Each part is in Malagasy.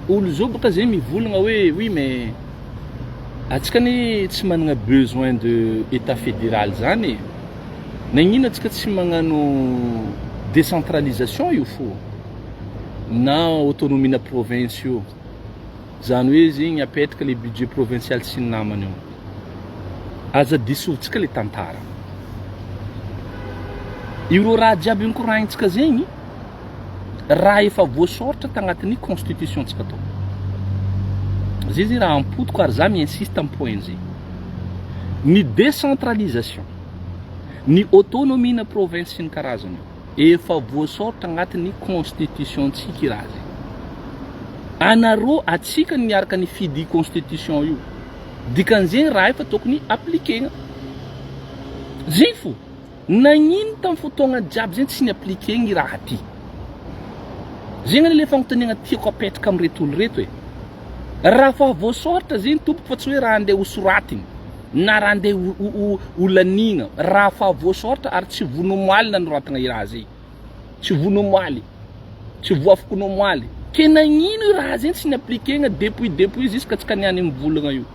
Olo zao boka zegny mivolagna hoe oui mais atsika anie tsy managna besoin de état fédéral zany e. Nagnino atsika tsy magnano décentralisation io fô na autonomie na province io. Zany hoe zegny apetraka le budget provincial sy ny namany io. Aza disovintsika le tantara. Ireo raha jiaby nokoragnintsika zegny raha efa voasoratra tagnatin'ny constitution-tsika tao. Zay zegny raha ampotoko ary za mi-insiste amin'ny point zay. Ny décentralisation, ny autonomie na province sy ny karazany io, efa voasoratra agnatin'ny constitution-tsika i raha zay. Anareo, atsika niaraka nifidy constitution io. Dikan'izegny raha io fa tokony appliquer-gna. Zegny fo. Nagnino tam fotoagna jiaby zegny tsy ni-appliquer gny raha ty? Zegny anie le fagnontaniagna tiako apetraka amreto olo reto e. Raha fa voasôratra zegny tompoko fa tsy hoe raha andeha ho soratigny na raha andeha ho laniagna, raha fa voasôratra ary tsy vonomoaly nanoratagna i raha zay. Tsy vonomoaly, tsy voafokonomoaly. Ke nagnino i raha zegny tsy ni-appliquer-gna depuis depuis jusqu'à tsika niany mivolagna io?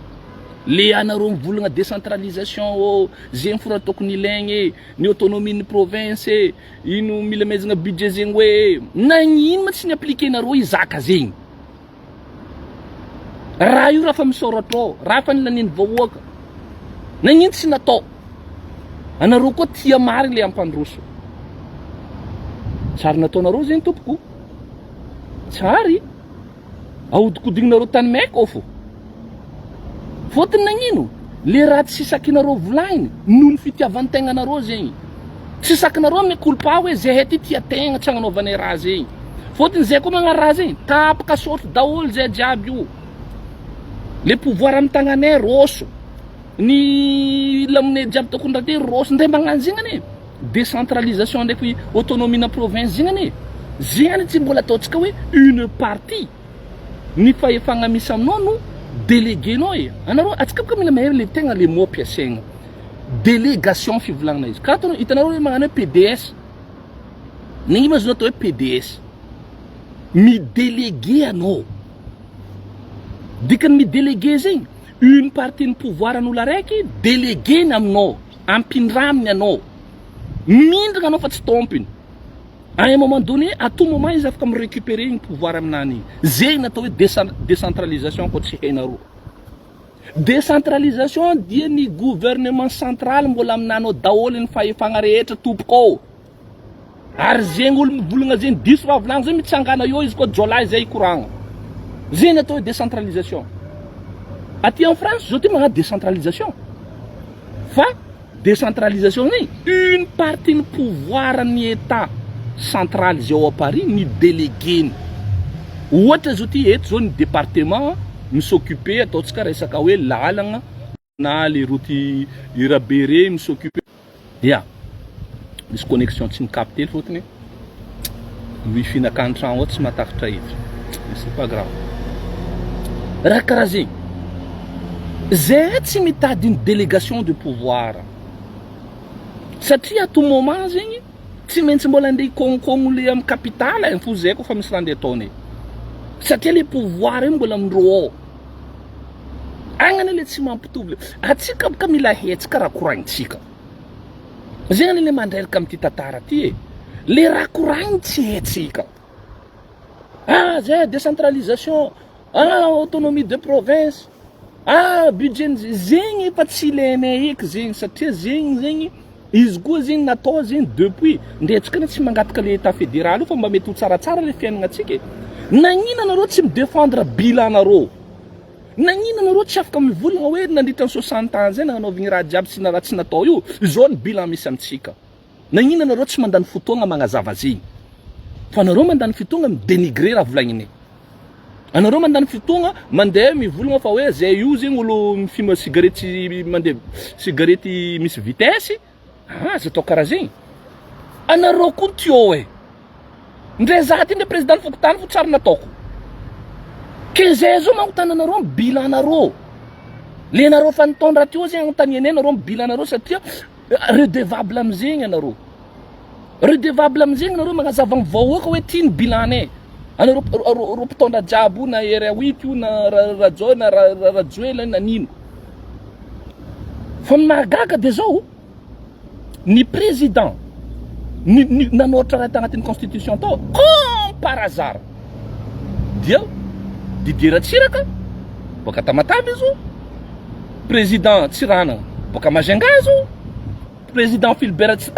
Le anareo mivolagna décentralisation ô, zegny fo raha tokony ilaigny e, ny autonomie ny province e, ino mila amezagna budget zegny hoe e, nagnino ma tsy ni-appliquer-nareo i zaka zegny? Raha io raha fa misôratra ao, raha fa nilanian'ny vahoaka, nagnino tsy natao? Anareo koa tia marigny le hampandroso. Tsary nataonareo zegny tompoko, tsary. Ahodikodignareo tany maika ao fô. Fôtony nagnino? Le raha tsy sakinareo volagniny noho ny fitiavan-tegnanareo zegny. Tsy sakinareo mea culpa hoe zahay ty tia tegna tsy agnanaovanay raha zegny. Fôtony zahay koa magnano raha zegny, tapaka sôrty daholo zahay jiaby io. Le pouvoir amy tagnanay rôso. Ny lamonay jiaby tokony raha ty rôso. Ndray magnano zegny anie. Décentralisation ndraiky autonomie na province zegny anie. Zegny anie tsy mbola ataontsika hoe une partie ny fahefagna misy aminao no délégué-nao e. Anareo atsika boka mila mahay le tegna le mot ampiasaigna. Délégation fivolagnana izy. Karaha ataonao hitanareo hoe magnano hoe PDS. N'ino ma zao atao hoe PDS? Mi-déléguer anao. Dikany mi-déléguer zegny, une partie ny pouvoir an'olo araiky déléguer-ny aminao. Ampindraminy anao. Mindrana anao fa tsy tompiny. À un moment donné, à tout moment izy afaka mi-recuperer igny pouvoir aminany igny. Zegny natao hoe décentralisation koa tsy hainareo. Décentralisation dia ny gouvernement central mbola aminanao daholo ny fahefagna rehetra tompoko ô. Ary zegny olo mivolagna zegny diso raha volagny zegny mitsangana eo izy koa jiolahy zay hikoragna. Zegny atao hoe décentralisation. Aty en France zao ty magnano décentralisation. Fa décentralisation zegny une partie ny pouvoir ny Etat central zay ao à Paris ny délégué-ny. Ohatra zao ty eto zao ny département mi-s'occuper ataontsika resaka hoe lalagna na le route Irabe regny mi-s'occuper. Ya, misy connexion tsy mi-capte hely fôtony ny wifi nakany tragno ao tsy mahatakatra hevitra mais c'est pas grave. Raha karaha zegny, zay tsy mitady une délégation de pouvoir satria à tout moment zegny tsy maintsy mbola andeha hikôgnokôgno le amy capitale e fo zay koa fa misy raha andeha ataonay satria le pouvoir io mbola amindreo ao. Agny anie le tsy mampitovy le atsika boka mila hetsika raha koragnitsika. Zegny anie le mandreraka amity tantara ty e. Le raha koragniny tsy hetsika. Ah zay décentralisation, ah autonomie de province, ah budget zegny efa tsy ilainay eky zegny satria zegny zegny izy koa zegny natao zegny depuis ndre atsika anie tsy mangataka le état fédéral io fa mba mety ho tsaratsara le fiaignanatsika e. Nagnino anareo tsy mi-défendre bilan nareo? Nagnino anareo tsy afaka mivolagna hoe nandritra ny 60 ans zay nagnanaovigny raha jiaby sy raha tsy natao io, izao ny bilan misy amintsika. Nagnino anareo tsy mandany fotoagna magnazava zegny? Fa anareo mandany fotoagna mi-dénigrer raha volagninay. Anareo mandany fotoagna mandeha mivolagna fa hoe zay io zegny olo mifima cigarette mandeha cigarette misy vitesse, ah aza atao karaha zegny. Anareo koa tiô e. Ndre za ty ndre président fokontany fo tsary nataoko. Ke zay zao magnontany anareo ny bilan nareo. Le nareo fa nitondra teo zegny agnontanianay nareo ny bilan nareo satria redevable amizegny anareo. Redevable amizegny nareo magnazava ny vahoaka hoe ty ny bilan-nay. Anareo ro mpitondra jiaby io na Hery Awit io na Rajao na Rajoelina na nino. Fa ny mahagaga dia zao, ny président ny, ny nanoratra raha tagnatin'ny constitution tao, comme par hasard, dia Didier Ratsiraka boaka Tamatave izy io, président Tsiranana boaka Majunga izy io, président Philbert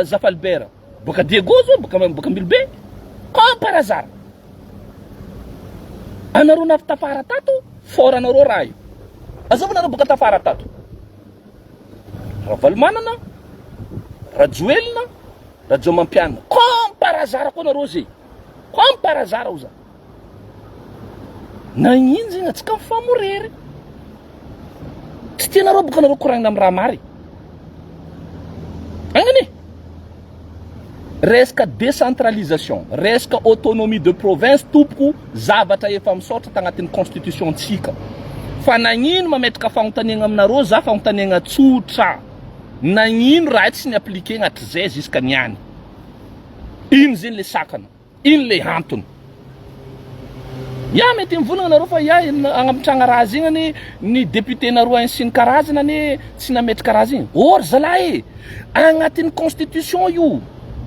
Zafalibert Boka Diego zao, boka boka Ambilobe. Comme par hasard. Anareo navy tafara tato, fort anareo raha io. Azova nareo boka tafara tato. Ravalomanana, Rajoelina, Rajaomampianina. Comme par hasard koa nareo zay. Comme par hasard oza. Nagnino zegny atsika mifamorery. Tsy tianareo boka nareo koragnina amin'ny raha marigny. Agnany e. Resaka décentralisation, resaka autonomie de province tompoko zavatra efa misaotra tagnatin'ny constitution ntsika. Fa nagnino mametraka fagnontaniagna aminareo za fagnontaniagna tsotra. Nagnino raha tsy ni-appliquer hatrizay jusqu'à niany. Ino zegny le sakana? Ino le antony? Ya mety mivolagna nareo fa ya agnamitragna raha zegny anie ny député nareo any sy ny karazany anie tsy nametraka raha zegny. Ô ry zalahy e! Agnatin'ny constitution io.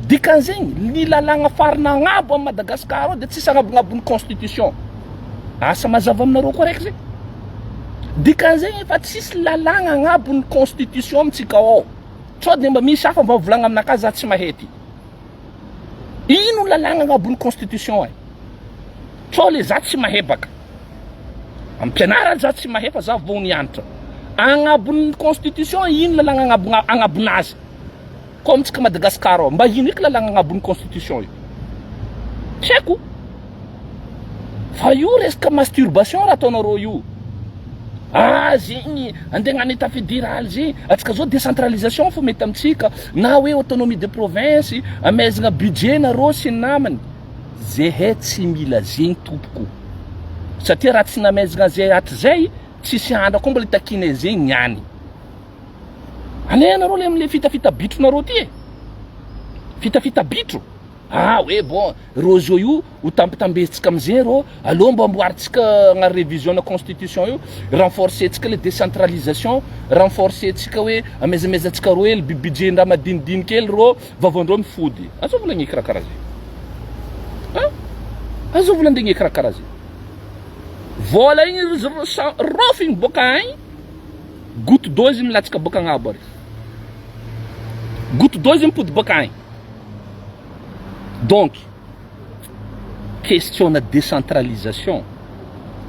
Dikan'izegny ny lalàgna farina agnabo am Madagascar ao dia tsisy agnabognabon'ny constitution. Asa mazava aminareo koa raiky zegny. Dikan'izegny efa tsisy lalàgna agnabon'ny constitution amintsika ao. Sao dia mba misy hafa mba mivolagna aminakahy za tsy mahay ty. Ino lalàgna agnabon'ny constitution e? Sao le za tsy mahay baka. Ampianarana za tsy mahay fa za vao nianatra. Agnabon'ny constitution ino lalàgna agnabona agnabonazy? Koa amintsika Madagascar ao mba ino eky lalàgna agnabon'ny constitution io? Tsy haiko. Fa io resaka masturbation raha ataonareo io. Ah zegny andeha hagnano état fédéral zegny, antsika zao décentralisation fô mety amintsika na hoe autonomie de province, amaizagna budget nareo sy ny namany. Zehay tsy mila zegny tompoko. Satria raha tsy namaizagna zay hatrizay, tsisy andro koa mbola itakianay zegny niany. Aleo nareo le amle fitafita bitronareo ty e. Fitafita bitro. Ah hoe bon, reo zao io ho tambitambezintsika amizay reo, aleo mba amboarintsika agnano révision na constitution io, renforcer-tsika le décentralisation, renforcer-tsika hoe amezamezatsika reo hely budget-ndraha madinidinika hely reo, vavandreo mifody. Azovy la gneky raha karaha zay? Hein? Azovy la nde gneky raha karaha zay? Vola igny rôfy igny boaka agny, goutte d'eau izy milatsaka boaka agnabo ary. Goutte d'eau izy mipody boaka agny. Donc, question-na décentralisation,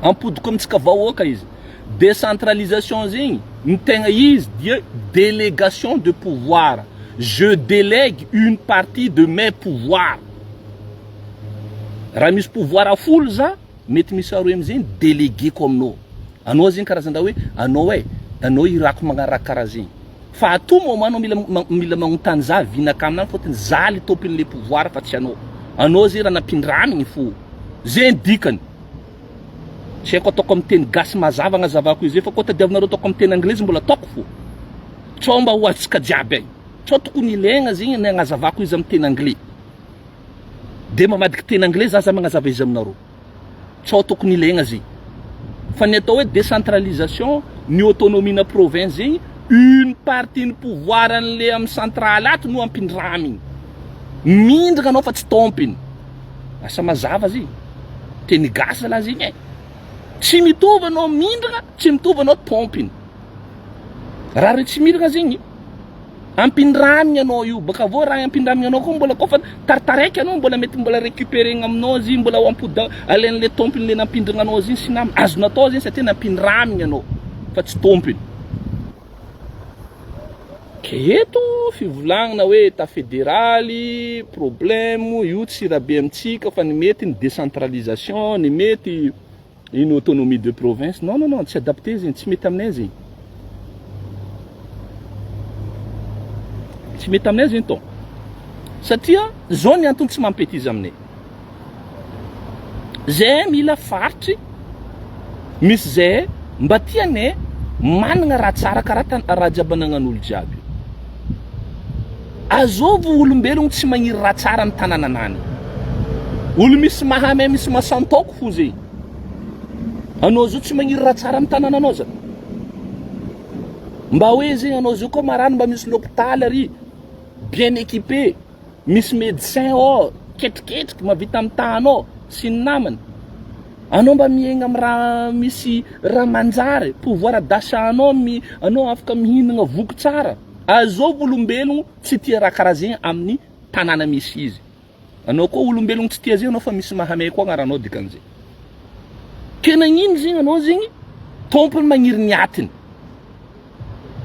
ampodiko amintsika vahoaka izy, décentralisation zegny, ny tegna izy dia délégation de pouvoir, je délègue une partie de mes pouvoirs. Raha misy pouvoir folo za, mety misy aroe amizegny délégué-ko aminao. Anao zegny karazan-draha hoe anao e, anao irako magnano raha karaha zegny. Fa à tout moment anao mila mila magnontany za vinaka aminany fôtony za le tompon'le pouvoir fa tsy anao. Anao zay raha nampindramigny fô. Zay ny dikany. Tsy haiko ataoko amin'ny teny gasy mazava agnazavako izy fa koa tadiavinareo ataoko amin'ny teny anglisy mbola ataoko fô. Tsao mba ho azontsika jiaby agny. Tsao tokony ilaigna zegny ny agnazavako izy amin'ny teny anglais. De mamadiky teny anglais za za magnazava izy aminareo. Tsao tokony ilaigna zegny. Fa ny atao hoe décentralisation, ny autonomie-na province zegny, une partie ny pouvoir an'le amin'ny centrale ato no ampindramigny. Mindragna anao fa tsy tômpiny. Asa mazava zegny. Teny gasy zalahy zegny e. Tsy mitovy anao mindragna, tsy mitovy anao tômpiny. Raha re tsy mindragna zegny, Ampindramigny anao io, baka avô raha ampindramigny anao koa mbola kôfa taritaraiky anao mbola mety mbola recuperegna aminao izy mbola ho ampody alain'le tômpiny le nampindragna anao izy sy namany, azonao atao zegny satria nampindramigny anao fa tsy tômpiny. Ke eto fivolagnana hoe etat federaly, problème io tsy rabe amintsika fa ny mety ny décentralisation, ny mety Une autonomie de province non non non tsy adapté zegny tsy mety aminay zegny tsy mety aminay zegny tô satria zao ny antony tsy mampety izy aminay zay mila faritry misy zay mba tianay managna raha tsara karaha raha jiaby anagnan'olo jiaby Azovy olombelogno tsy magniry raha tsara ny tanananany. Olo misy mahamay misy masantaoko fo zegny. Anao zao tsy magniry raha tsara amin'ny tanànanao za. Mba hoe zegny anao zao koa marany mba misy l'hôpital ary bien équipé, misy médecin ao, ketriketriky mahavita mitaha anao sy ny namany. Anao mba miaigna amin'ny raha misy raha manjary, pouvoir d'achat anao mi anao afaka mihinagna voky tsara. Azovy olombelogno tsy tia raha karaha zegny amin'ny tanàna misy izy. Anao koa olombelogno tsy tia zegny anao fa misy mahamay koa agnaranao dikan'izay. Ke nagnino zegny anao zegny tompony magniry ny atiny.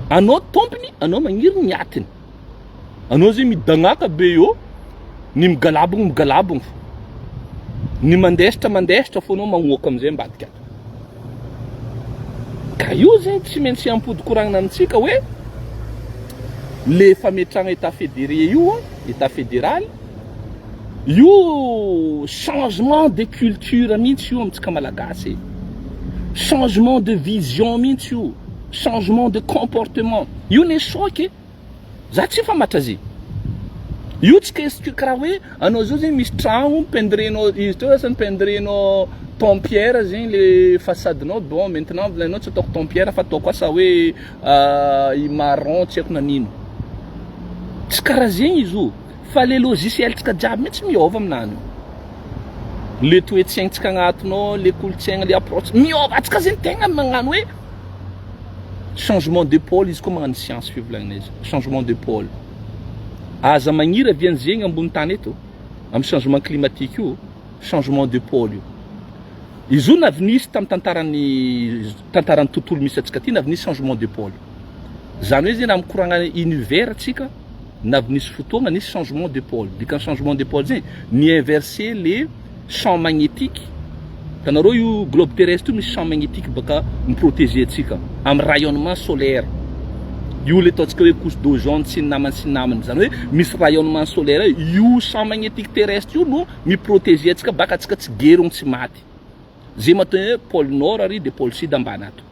Anao tompony anao magniry ny atiny. Anao zegny midagnaka be eo, ny migalabogno migalabogno fô. Ny mandesitra mandesitra fô anao magnoaka amizay ambadika ato. Ka io zegny tsy maintsy ampody koragnina amintsika hoe le fametrahagna état fédéré io an, état fédéral, io changement de culture mihitsy io amintsika malagasy e. Changement de vision mihitsy io, changement de comportement. Io ne choc e. Za tsy famatra azy. Io tsy kesika karaha hoe anao zao zegny misy tragno pindrenao izy teo asa pindrenao tompière zegny le façade-nao bon maintenant volaninao tsy ataoko tompière fa ataoko asa hoe i marron tsy haiko nanino. Tsy karaha zegny izy io fa le logiciel-tsika jiaby mihitsy miôva aminany io. Le toe-tsaintsika agnatiny ao, le kolontsaigna, le approche miôva, antsika zegny tegna magnano hoe Changement de pôle izy koa magnano science fivolagnana izy changement de pôle aza magniry avy an'zegny ambony tany eto amin'ny changement climatique io changement de pôle io izy io navy nisy tamin'ny tantaran'ny tantaran'ny tontolo misy antsika ty navy nisy changement de pôle zany hoe zegny raha mikoragna univers tsika navy nisy fotoagna nisy changement de pôle dikan'ny changement de pôle zegny ni inverser le champ magnétique hitanareo io globe terrestre io misy champ magnétique baka mi-protéger antsika amin'ny rayonnement solaire io le ataontsika hoe couche d'ozone sy ny namany sy ny namany zany hoe misy rayonnement solaire io champ magnétique terrestre io no mi-protéger antsika baka antsika tsy gerogno tsy maty Zay mahatonga hoe pôle nord ary dia pôle sud ambany ato.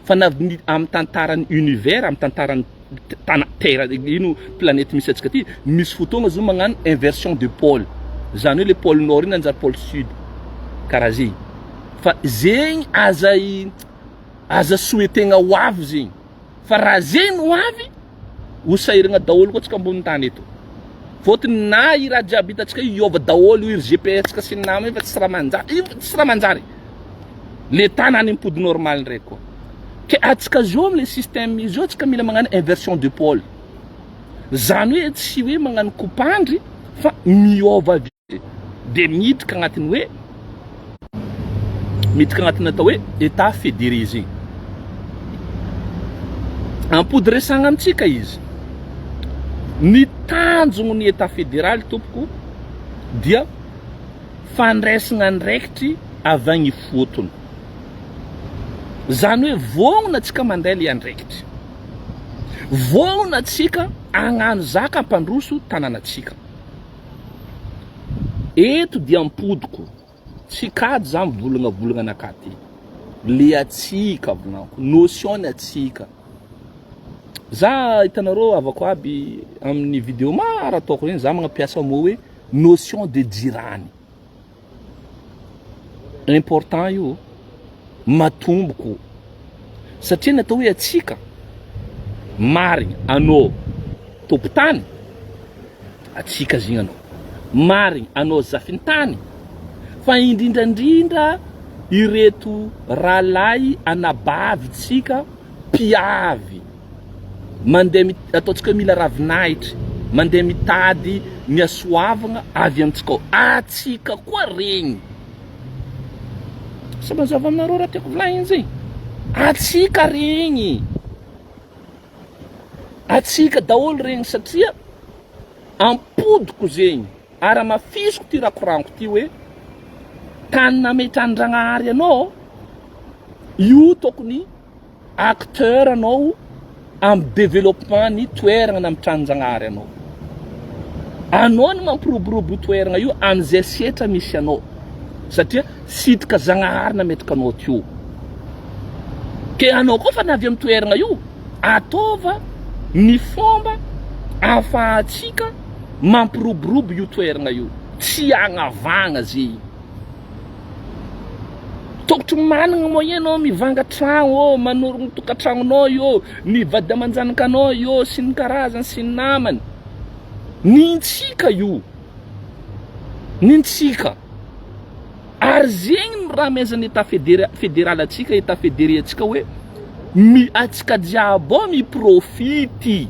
Fa na ny amin'ny tantaran'ny univers, amin'ny tantaran'ny tana terre ino planète misy antsika ty, misy fotoagna zao magnano inversion de pôle. Zany hoe le pôle nord iny nanjary pôle sud. Karaha zegny. Fa zegny aza aza souhaiter-gna ho avy zegny. Fa raha zegny no avy, ho sahiragna daholo koa tsika ambony tany eto. Fôtony na i raha jiaby hitantsika io hiôva daholo io ry GPS tsika sy ny namany io fa tsisy raha manjary, io tsisy raha manjary. Le tany any mipody normal ndraiky koa. Ke atsika zao amle système izy io atsika mila magnano inversion de pôle. Zany hoe tsy hoe magnano kopandry fa miôva dia miditra agnatin'ny hoe miditra agnatin'ny atao hoe état fédéré zegny. Ampody resagna amintsika izy. Ny tanjogno ny état fédéral tompoko dia fandraisagna andraikitry avy agny ifotony. Zany hoe vognona antsika mandray le andraikitry. Vognona antsika hagnano zaka hampandroso tanànantsika. Eto dia ampodiko, tsy kajy za mivolagna volagna anakahy ty, le atsika volaniko, notion ny atsika, za hitanareo havako aby amin'ny video maro ataoko regny za magnampiasa mot hoe notion de jirany. Important io, matomboko satria ny atao hoe antsika marigny anao tompon-tany, antsika zegny anao, marigny anao zafin-tany, fa indrindrandrindra ireto rahalahy anabavintsika mpiavy mandeha ataontsika hoe mila ravinahitra, mandeha mitady ny hasoavagna avy amintsika ao, antsika koa regny. Sa mazava aminareo raha tiako volagniny zegny? Antsika regny, antsika daholo regny satria ampodiko zegny ary amafisiko ty raha koragniko ty hoe tany nametran-dragnahary anao io tokony acteur anao am developpement ny toeragna namitran'Jagnahary anao. Anao no mampiroborobo io toeragna io amizay setra misy anao satria sitraka Zagnahary nametraka anao teo. Ke anao koa fa navy am toeragna io, ataova ny fomba ahafahantsika mampiroborobo io toeragna io. Tsy agnavagna zegny. Tokotry managna moyen anao mivanga tragno ô, manorigny tokantragnonao io, ny vady aman-janakanao io sy ny karazany sy ny namany. Nintsika io. Nintsika. Ary zegny no raha amezan'ny Etat federa- federal antsika, Etat federé antsika hoe mi antsika jiaby ao mi-profity.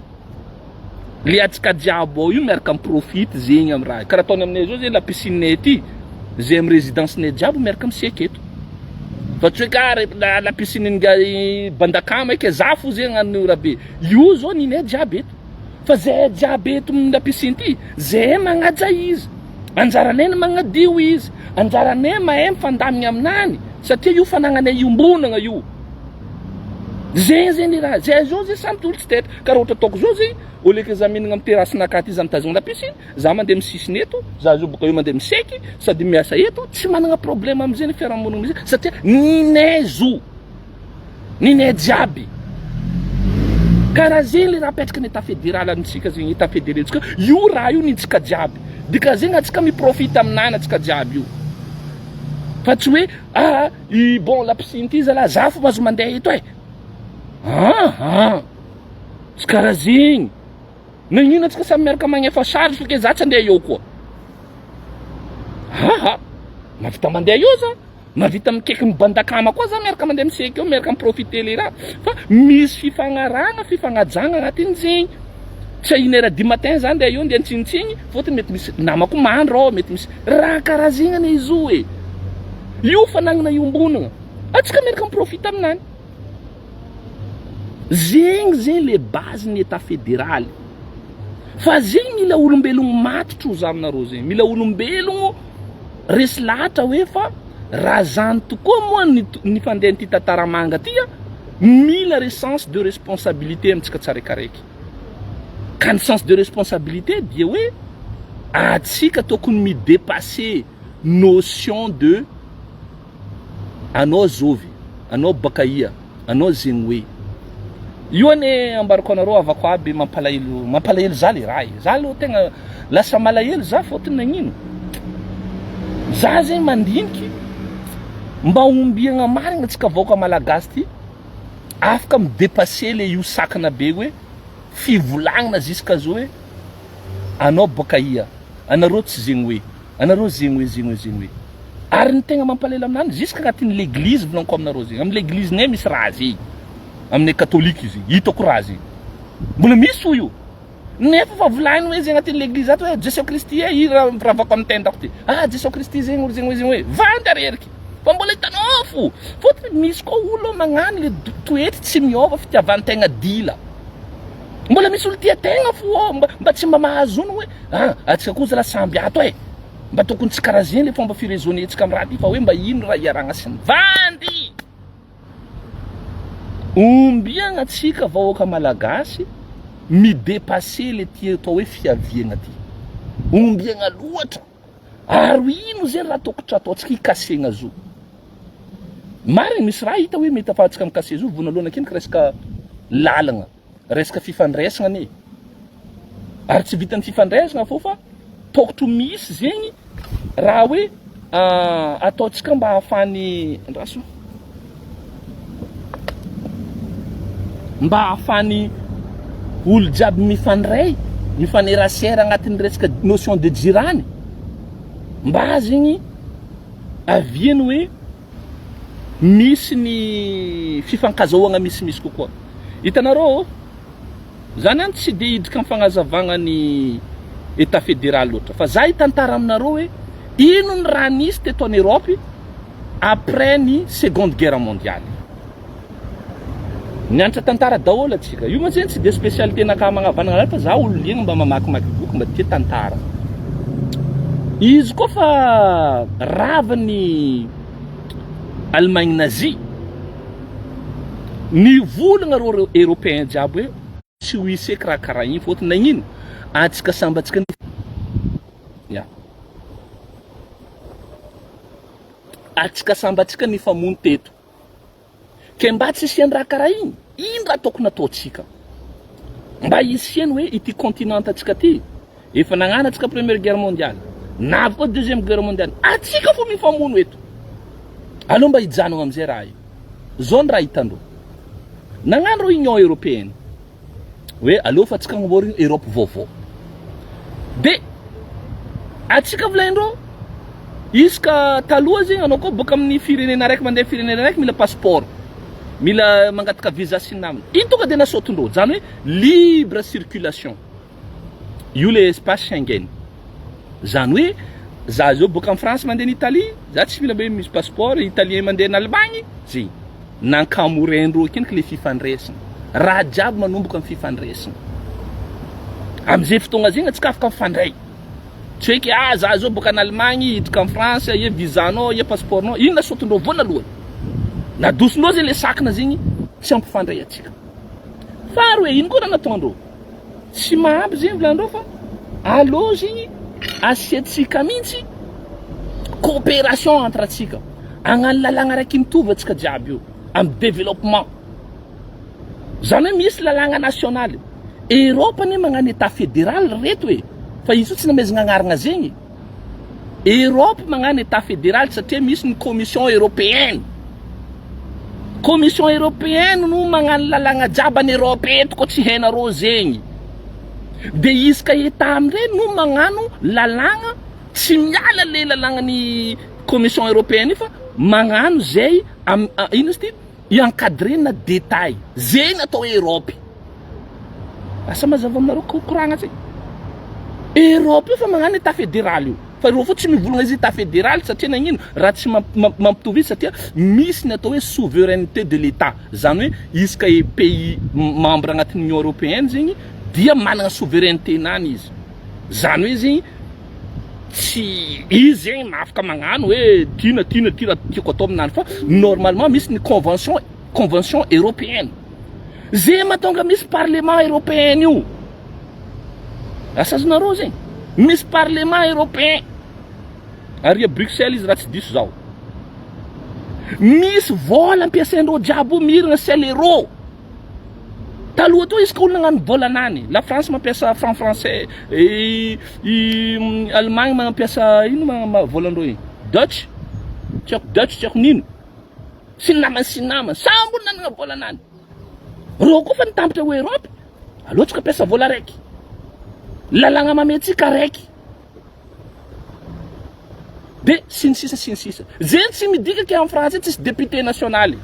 Le antsika jiaby ao io miaraka mi-profite zegny amin'ny raha. Karaha ataony aminay zao zegny la piscine-nay aty, zay amin'ny résidence-nay jiaby miaraka miseky eto. Fa tsy hoe ka la, la piscine ingahy Bandakama eky, za fo zegny hagnano raha be. Io zao ninay jiaby eto. Fa zahay jiaby eto amin'ny la piscine ty, zahay magnaja izy. Anjaranay ny magnadio izy, anjaranay mahay mifandamigna aminany satria io fanagnanay iombonagna io. Zegny zegny le raha, zay zao zegny samy tolo tsy taitra. Ka raha ohatra ataoko zao zegny, au lieu que za mihinagna amin'ny terrasse-nakahy aty za mitazogna la piscine, za mandeha amin'ny sisiny eto, za zao boka eo mandeha miseky sady miasa eto, tsy managna problème amizay ny fiarahamonigna misy satria ninay zo. Ninay jiaby. Karaha zegny le raha apetraky ny Etat federal amintsika zegny, Etat federé ntsika, io raha io nintsika jiaby. Dikan'izegny antsika mi-profite aminany antsika jiaby io. Fa tsy hoe ah i bon la piscine ty zalahy za fo mahazo mandeha eto e. Aha. Tsy karaha zegny. Nagnino antsika samy miaraka magnefa charge fa ke za tsy andeha eo koa. Aha. Mahavita mandeha eo za. Mahavita mikaiky ny bandakama koa za miaraka mandeha miseky eo, miaraka mi-profiter le raha. Fa misy fifagnarahana, fifagnajagna agnatin'izegny. Tsy à une heure du matin za ndeha eo ndeha antsinitsigny, fôtony mety misy namako mandry ao, mety misy raha karaha zegny anie izy io e. Io fanagnana iombonagna. Antsika miaraka mi-profite aminany. Zegny zegny le base ny Etat federaly. Fa zegny mila olombelogno matotro za aminareo zegny, mila olombelogno resy lahatra hoe fa raha zany tokoa moa ny ny fandehan'ity tantara manga ty a, mila re sens de responsabilité amintsika tsaraikaraiky. Ka ny sens de responsabilité dia hoe atsika tokony mi-depasser notion de Anao zovy, anao baka ia, anao zegny hoe. Io anie ambarako anareo havako aby mampalahelo mampalahelo za le raha e. Za aloha tegna lasa malahelo za fôtony nagnino? Za zegny mandiniky mba ombiagna marigna antsika vahoaka malagasy ty afaka mi-depasser le io sakana be hoe fivolagnana jusqu'à zao hoe anao baka ia, anareo tsy zegny hoe. Anareo zegny hoe zegny hoe zegny hoe. Ary ny tegna mampalahelo aminany jusque agnatin'ny l'église volaniko aminareo zegny. Amin'ny l'église nay misy raha zegny. Aminay katolika izy hitako raha zegny. Mbola misy fo io. Nefa fa volagniny hoe zegny agnatin'ny l'église ato hoe Jesoa Kristy e, i raha ravako amin'ny tendako ty. Ah Jesoa Kristy zegny olo zegny hoe zegny hoe. Vandy areriky. Fa mbola hitanao fo. Fôtony misy koa olo magnano le toetry tsy miôva fitiavan-tegna dila. Mbola misy olo tia tegna fo ao, mba mba tsy mba mahazo ono hoe ah atsika koa zalahy samby ato e. Mba tokony tsy karaha zegny le fomba fi-raisonner-tsika am raha ty fa hoe mba ino raha iarahagna sy ny vandy. Ombiagna atsika vahoaka malagasy mi-depasser le ty atao hoe fiaviagna ty. Ombiagna loatra. Ary ino zegny raha tokotry ataontsika hikasegna zo? Marigny misy raha hita hoe mety afahantsika mikase zo, vonalohany akendriky resaka lalagna, resaka fifandraisagna anie. Ary tsy vitan'ny fifandraisagna fô fa tokotry misy zegny raha hoe ataontsika mba ahafahan'ny andraso mba ahafahan'ny olo jiaby mifandray, mifanerasera agnatin'ny resaka notion de jirany, mba zegny aviany hoe misy ny fifankazahoagna misimisy kokoa. Hitanareo, zany an tsy de hiditra amin'ny fagnazavagna ny Etat federal loatra fa za hitantara aminareo hoe ino ny raha nisy teto en Europe après ny seconde guerre mondiale. Nianatra tantara daholo atsika. Io mantsy tsy de spécialité nakahy magnavanagna fa za olo liagna mba mamakimaky boky mba tia tantara. Izy koa fa rava ny Allemagne nazi, nivolagna reo européen jiaby hoe tsy ho hisy eky raha karaha igny fôtony nagnino antsika samby antsika ya antsika samby antsika nifamono teto. Ke mba tsy hisian'ny raha karaha igny, ino raha tokony ataontsika? Mba hisiany hoe ity continent antsika ty, efa nagnano antsika première guerre mondiale, Navy koa deuxième guerre mondiale. Atsika fo mifamono eto. Aleo mba hijanogna amizay raha io. Zao ny raha hitandreo. Nagnano reo Union Européenne. Hoe aleo fa atsika agnamboarigny Europe vaovao. De atsika volaindreo isaka taloha zegny anao koa boaka amin'ny firenena araiky mandeha firenena araiky mila passeport. Mila mangataka visa sy ny namany. Iny tonga de nasaotindreo. Zany hoe libre circulation. Io le espace Schengen. Zany hoe za zao boaka en France mandeha en Italie, za tsy mila hoe misy passeport italien mandeha en Allemagne, zegny. Nankamoraindreo akendriky le fifandraisana. Raha jiaby manomboka amin'ny fifandraisana. Am'izay fotoagna zegny antsika afaka mifandray. Tsy hoe ke ah za zao boaka en Allemagne hiditra en France, ia visa-nao, ia passeport-nao, iny nasaotindreo voanalohany. Nadosondreo zegny le sakana zegny tsy ampifandray antsika. Faharoe ino koa raha nataondreo? Tsy mahampy zegny volanindreo fa aleo zegny asiantsika mihitsy coopération entre atsika. Hagnano lalàgna raiky mitovy atsika jiaby io amin'ny développement. Zany hoe misy lalàgna nasionaly. Europe anie magnano état fédéral ry reto e. Fa izy io tsy namezagna agnarana zegny. Europe magnano état fédéral satria misy ny commission européenne. Commission européenne no magnano lalàgna jiaby any Europe eto koa tsy hainareo zegny. De isaka état amindray no magnano lalàgna tsy miala le lalàgnan'ny commission européenne io fa magnano zay am ino izy ty i-encadrena détail. Zegny atao hoe Europe. Asa mazava aminareo koragna zegny. Europe io fa magnano état fédéral io. Fa ireo fo tsy mivolagna izy état fédéral satria nagnino raha tsy mampitovy izy satria misy ny atao hoe souveraineté de l'état. Zany hoe isaka pays membre agnatin'ny Union européenne zegny dia managna souveraineté nany izy. Zany hoe zegny tsy izy zegny afaka magnano hoe ty na ty na ty raha tiako atao aminany fa normalement misy ny convention européenne. Zay mahatonga misy parlement européen io. Asa azonareo zegny. Misy parlement européen. Ary à Bruxelles izy raha tsy diso zaho. Misy vola ampiasaindreo jiaby io mirana c'est l'euro. Taloha teo izy ka olo nagnano volanany. La France mampiasa franc français, i Allemagne mampiasa ino ma volandreo igny? Dutch? Tsy haiko Dutch, tsy haiko nino. Sy ny namany sy ny namany. Samby olo nanana volanany. Reo koa fa nitambatra ho Europe, aleo tsika ampiasa vola raiky. Lalàgna mametrika raiky. De sy ny sisa sy ny sisa. Zegny tsy midika ke en français tsisy député nasionaly.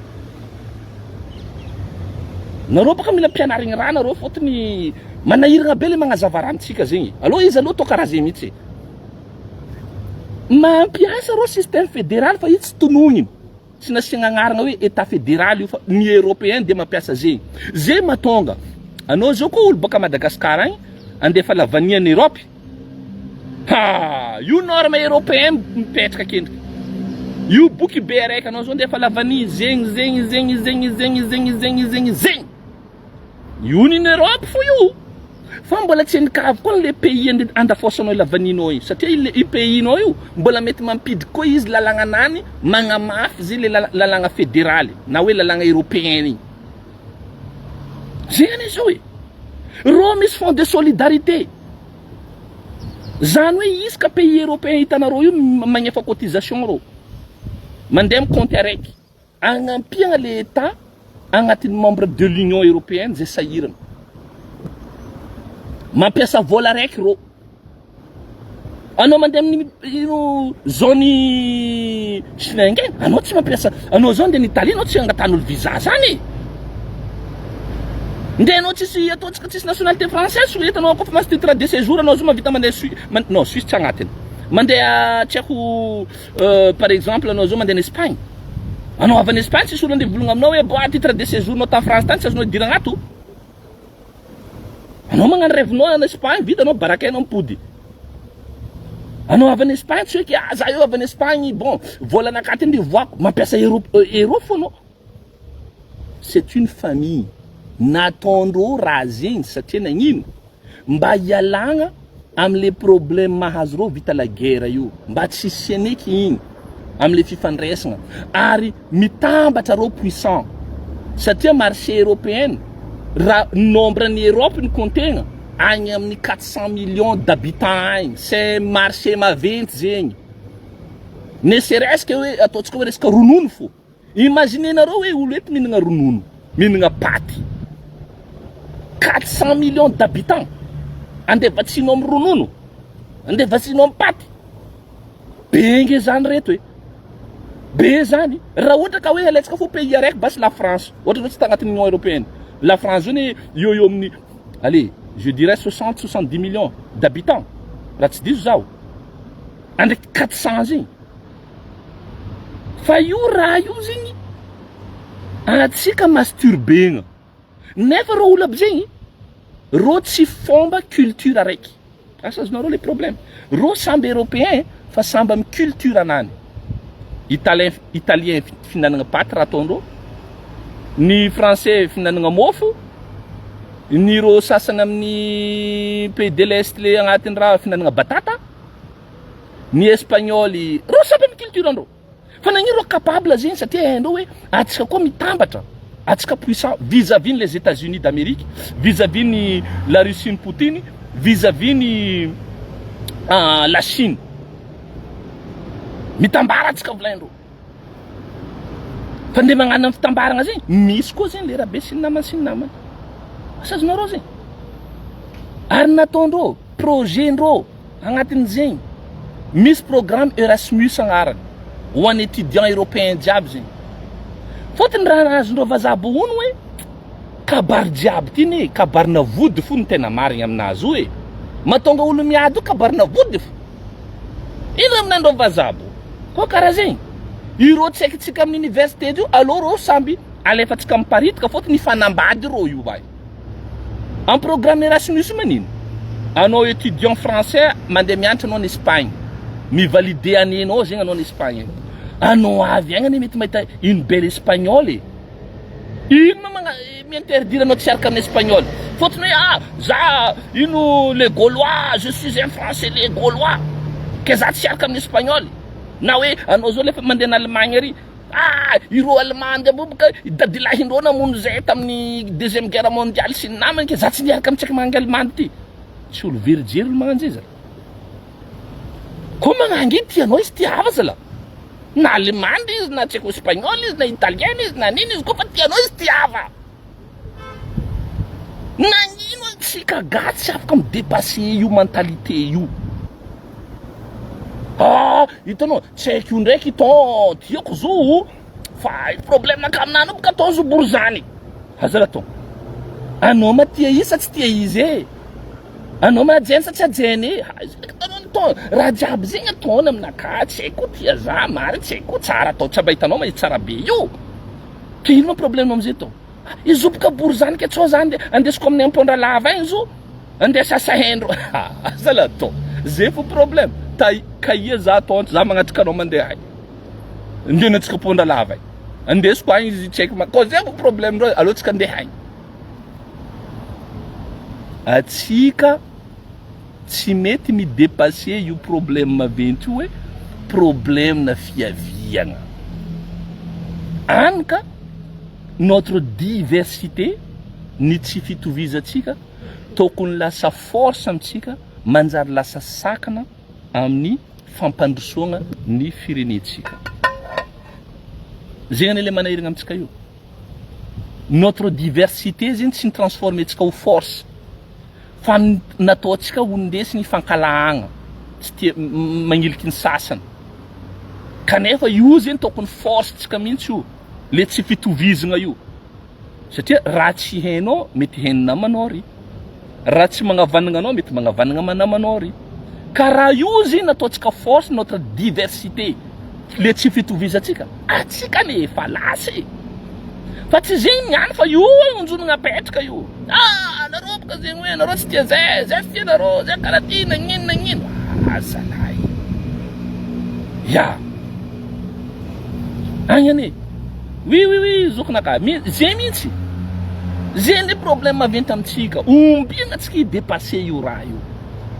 Nareo baka mila ampianarigny raha nareo fôtony manahiragna be le magnazava raha amitsika zegny. Alô izy aloha atao karaha zegny mihitsy. Mampiasa reo système fédéral fa io tsy tonogniny. Tsy nasiagna agnarana hoe état fédéral io fa ny européen dia mampiasa zegny. Zegny mahatonga anao zao koa olo baka Madagascar agny andefa lavania any Europe. Ha, io norme européen mipetraka akendriky. Io boky be araiky anao zao andefa lavania zegny zegny zegny zegny zegny zegny zegny zegny zegny. Io ny Europe fo io. Fa mbola tsy endrikavy koa le pays andafosanao lavaninao io satria io pays-nao io mbola mety mampidriky koa izy lalàgnanany magnamafy zay le lalàgna fédéraly na hoe lalàgna européen igny. Zegny anie zao e. Reo misy fonds de solidarité. Zany hoe isaka pays européen hitanareo io magnefa cotisation reo. Mandeha amy compte araiky. Agnampiagna le état agnatin'ny membre de l'Union européenne zay sahirana. Mampiasa vola araiky reo. Anao mandeha amin'ny ino zone Schengen, anao tsy mampiasa, anao zao andeha en Italie, anao tsy angatahan'olo visa zany e. Ndeha anao tsisy ataontsika tsisy nationalité française, so hitanao koa fa mahazo titre de séjour anao zao mahavita mandeha Suisse, non Suisse tsy agnatiny. Mandeha tsy haiko par exemple anao zao mandeha en Espagne. Anao avy any Espagne tsisy olo andeha hivolagna aminao hoe boa titre de séjour nao tany France tany tsy azonao idirana ato. Anao magnano rêve-nao any Espagne vita anao barakainao mipody. Anao avy any Espagne tsy hoe ke ah za io avy any Espagne bon vola anakaty andeha voako mampiasa euro euro fo anao. C'est une famille. Nataondreo raha zegny satria nagnino? Mba hialagna am'le problème mahazo reo vita la guerre io. Mba tsy hisianeky igny am'le fifandraisana ary mitambatra reo puissant satria marché européen raha nombre ny Europe ny comptegna. Agny amin'ny 400 millions d'habitants agny, c'est marché maventy zegny. Ne serait-ce que hoe ataontsika hoe resaka ronono fô. Imaginez-nareo hoe olo eto mihinagna ronono, mihinagna paty. 400 millions d'habitants andeha vatsianao amin'ny ronono, andeha vatsianao amin'ny paty. Be nge zany reto e. Be zany. Raha ohatra ka hoe alaintsika fo pays araiky basy la France, ohatra hoe tsy tagnatin'ny Union européenne. La France zao ne eo eo amin'ny allez, je dirais 60 70 millions d'habitants. Raha tsy diso zaho. Andraiky 400 zegny. Fa io raha io zegny antsika masturbegna. Nefa reo olo aby zegny reo tsy fomba culture araiky. Asa azonareo le problème. Reo samby européen fa samby amy culture anany. Italien italien fihinanagna paty raha ataondreo. Ny français fihinanagna mofo. Ny reo sasany amin'ny pays de l'est le agnatin'ny raha fihinanagna batata. Ny espagnol reo samby amy culture andreo. Fa nagnino reo capable zegny satria haindreo hoe antsika koa mitambatra, antsika puissant vis-à-vis les États-Unis d'Amérique, vis-à-vis ny la Russie ny Poutine, vis-à-vis ny la Chine. Mitambara antsika volaindreo. Fa ndeha magnano amin'ny fitambarana zegny, misy koa zegny le rabe sy ny namany sy ny namany. Asa azonareo zegny. Ary nataondreo projet ndreo agnatin'izegny misy programme Erasmus agnarany ho an'ny étudiant européen jiaby zegny. Fôtony raha azondreo vazaha bohono hoe kabary jiaby ty ne kabarina vody fo ny tena marigny aminazy io e. Mahatonga olo miady io kabarina vody fo. Ino aminandreo vazaha bo? Koa karaha zegny. Ireo tsy haiko amin'ny université io aleo reo samby alefatsika miparitaka fôtony ifanambady reo io bay. En programme Erasmus manino? Anao étudiant français mandeha mianatra anao en Espagne. Mi-valider année nao zegny anao en Espagne. Anao avy agny anie mety mahita une belle espagnole e. Ino ma magna mi-interdire anao tsy hiaraka amin'ny espagnol? Fôtony hoe ah za ino le gaulois, je suis un français le gaulois. Ke za tsy hiaraka amin'ny espagnol. Na hoe anao zao lefa mandeha en Allemagne ary ah ireo allemande aby boka dadilahindreo namono zay tamin'ny deuxième guerre mondiale sy ny namany ke za tsy niaraka amintsika magnangy allemande ty. Tsy olo very jery olo magnano zay zala. Koa magnangy iny tianao izy tiava zala. Na allemande izy na tsy haiko espagnol izy na italien izy na nino izy koa fa tianao izy tiava. Nagnino antsika gasy tsy afaka mi-dépasser io mentalité io. Ah, hitanao, tsy haiko io ndraiky ton tiako zo fa problème ka aminany io boka atao zo borizany. Azala ton. Anao ma tia izy sa tsy tia izy e? Anao ma hajainy sa tsy hajainy e? Hitanao ny ton raha jiaby zegny ataony aminakahy tsy haiko tia za marigny tsy haiko tsara atao tsy mba hitanao ma izy tsara be io. Ke ino ma problème amizay tô? Izy io boka borizany ke tsao zany andesiko amin'ny ampondra lava igny zo andeha sasahendro. Azala tô. Zay fo problème. Ta ka ia za tô za magnatrika anao mandeha agny. Andeha antsika ampondra lava igny. Andesiko agny izy tsy haiko ma koa zay fo problème ndreo aleo tsika andeha agny. Atsika tsy mety mi-dépasser io problème maventy io hoe problème na fiaviagna. Any ka notre diversité ny tsy fitovizantsika tokony lasa force amintsika manjary lasa sakana amin'ny fampandrosoana ny firenentsika. Zegny anie le manahirana amintsika io. Notre diversité zegny tsy ni-transformer-tsika ho force fa nataontsika ho ndesigny fankalahagna tsy tia magniliky ny sasany. Kanefa io zegny tokony force-tsika mihitsy io le tsy fitovizagna io. Satria raha tsy hainao mety hain'ny namanao ry. Raha tsy magnavanagna anao mety magnavanagna namanao ry. Ka raha io zegny nataontsika force notre diversité le tsy fitovizantsika, atsika anie efa lasa e. Fa tsy zegny niany fa io onjonogna apetraka io. Ah nareo boka zegny hoe nareo tsy tia zay, zay tsy tia nareo, zay karaha ty nagnino nagnino. Ah zalahy. Ya. Agny anie. Oui oui oui zokinakahy, zay mihitsy. Zay le problème maventy amintsika. Ombiagna tsika hi-dépasser io raha io.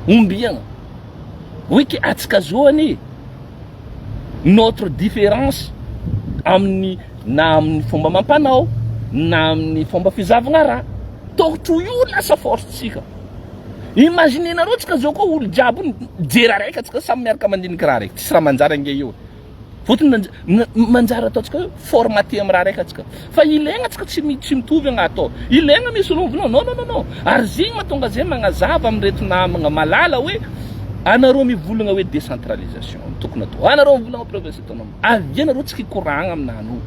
Ombiagna. Hoe ke atsika zao anie notre différence amin'ny na amin'ny fomba amam-panao na amin'ny fomba fizavagna raha. Tokotro io lasa force tsika. Imaginez-nareo tsika zao koa olo jiaby mijery araiky atsika samy miaraka mandiniky raha araiky. Tsisy raha manjary ange io. Fotony manjary ataontsika hoe formaté amin'ny raha araiky atsika. Fa ilaigna atsika tsy tsy mitovy agna atao. Ilaigna misy olo mivolagna non non non non. Ary zegny mahatonga zay magnazava amin'ireto namagna malala hoe anareo mivolagna hoe décentralisation no tokony atao. Anareo mivolagna province autonome. Avia nareo tsika hikoragna aminanao.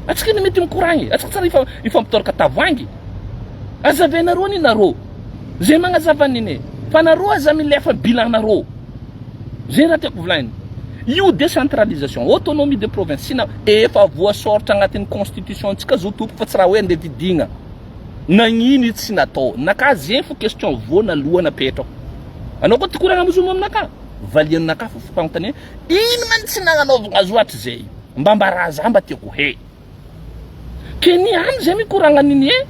Atsika anie mety mikoragna e. Atsika tsara hifampitôraka tavoahangy. Azavainareo anie nareo. Zay magnazava an'iny e. Fa nareo aza milefa bilan-nareo. Zay raha tiako volagnina. Io décentralisation, autonomie de province, sy na efa voasoratra agnatin'ny constitution-ntsika zo tompoko fa tsy raha hoe andeha vidigna. Nagnino io tsy natao? Naka zegny fo question voanalohany apetrako. Anao koa tia koragna amizao aminakahy? Valianakahy fo fagnontaniana, ino ma ny tsy nagnanaovagna azy io hatrizay? Mba ambarà za mba tiako he. Ke ny any zay mikoragna an'iny e!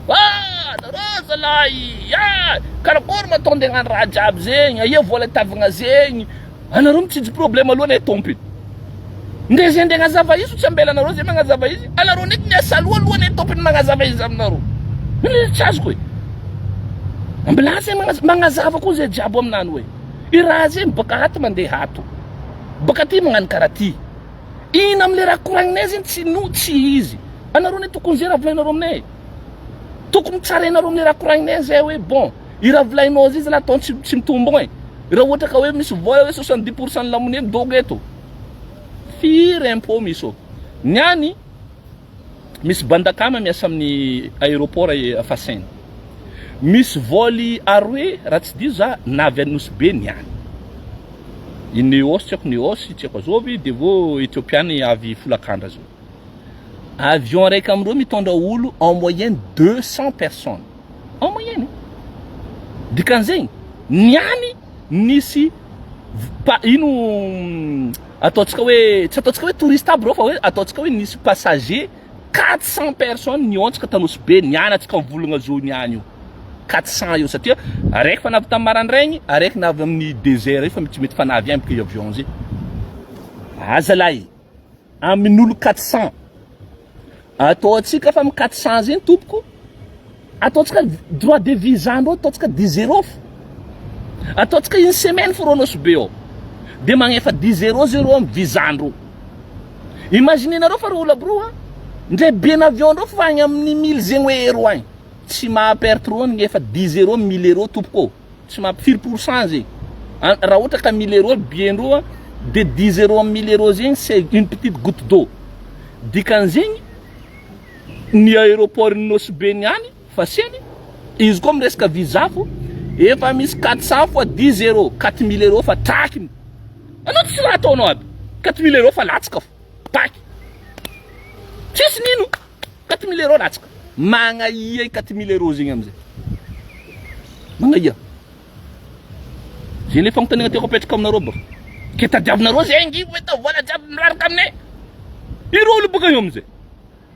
Ah! Nareo zalahy! Ah! Karakory ma atao ndeha hagnano raha jiaby zegny? Aia vola hitavagna zegny? Anareo mitsijy problème aloha ne tompony. Ndre zay ndeha hagnazava izy tsy ambelanareo zay magnazava izy. Anareo ndraiky miasa aloha aloha ne tompony magnazava izy aminareo. Ino le tsy azoko e? Ambela zay magnazava, magnazava koa zay jiaby aminany hoe i raha zegny baka ato mandeha ato. Baka aty magnano karaha ty. Ino amle raha koragninay zegny tsy no tsy izy. Anareo ne tokony zay raha volainareo aminay e. Tokony tsarainareo amle raha koragninay zay hoe bon i raha volainao zay zalahy atao tsy tsy mitombogna e. Raha ohatra ka hoe misy vola hoe 70% ny lamoney midôgo eto. Firy impôt misy ô. Niany Misy bandakama miasa amin'ny aéroport Fasena. Misy vol aroe raha tsy diso za na avy any Nosy Be ny any. I Neos tsy haiko Neos tsy haiko azovy dia vao Ethiopiana avy folakandra zao. Avion araiky amin'ireo mitondra olo en moyenne 200 personnes. En moyenne. Dikan'izegny ny any nisy pa ino ataontsika hoe tsy ataontsika hoe touriste aby reo fa hoe ataontsika hoe nisy passager 400 personnes niontsaka ta Nosy Be nianatsika mivolagna zo niany io 400 eo satria araiky fa navy tamin'ny marandraigny araiky navy amin'ny désert io fa tsy mety fa navy agny bôka avion zay azalahy Amin'olo 400. Ataontsika fa amin'ny 400 zegny tompoko, ataontsika droit de visa ndreo ataontsika 10 euros fo. Ataontsika une semaine fo reo Nosy Be ao. De magnefa 10 euros zay reo amin'ny visa ndreo. Imaginez-nareo fa reo olo aby reo a, ndray billet avion ndreo fa agny amin'ny mille zegny hoe euro agny. Tsy maha perte reo gnefa 10 euros mille euros tompoko ô. Tsy maha firy pour cent zegny. Raha ohatra ka mille euros billet ndreo a, de dix euros amin'ny mille euros zegny c'est une petite goutte d'eau. Dikan'izegny ny aéroport ny Nosy Be niany Faseny, izy koa miresaka visa fo efa misy 400 fois dix euros, 4000 euros fa traky. Anao tsy raha ataonao aby. 4000 euros fa latsaka fo. Paky. Tsisy nino. 4000 euros latsaka. Magnahia i 4000 euros zegny amizay. Magnahia. Zegny le fagnontaniana tiako apetraka aminareo baka. Ke tadiavinareo zegny hoe ta vola jiaby miraraka aminay. Ireo olo baka io amizay.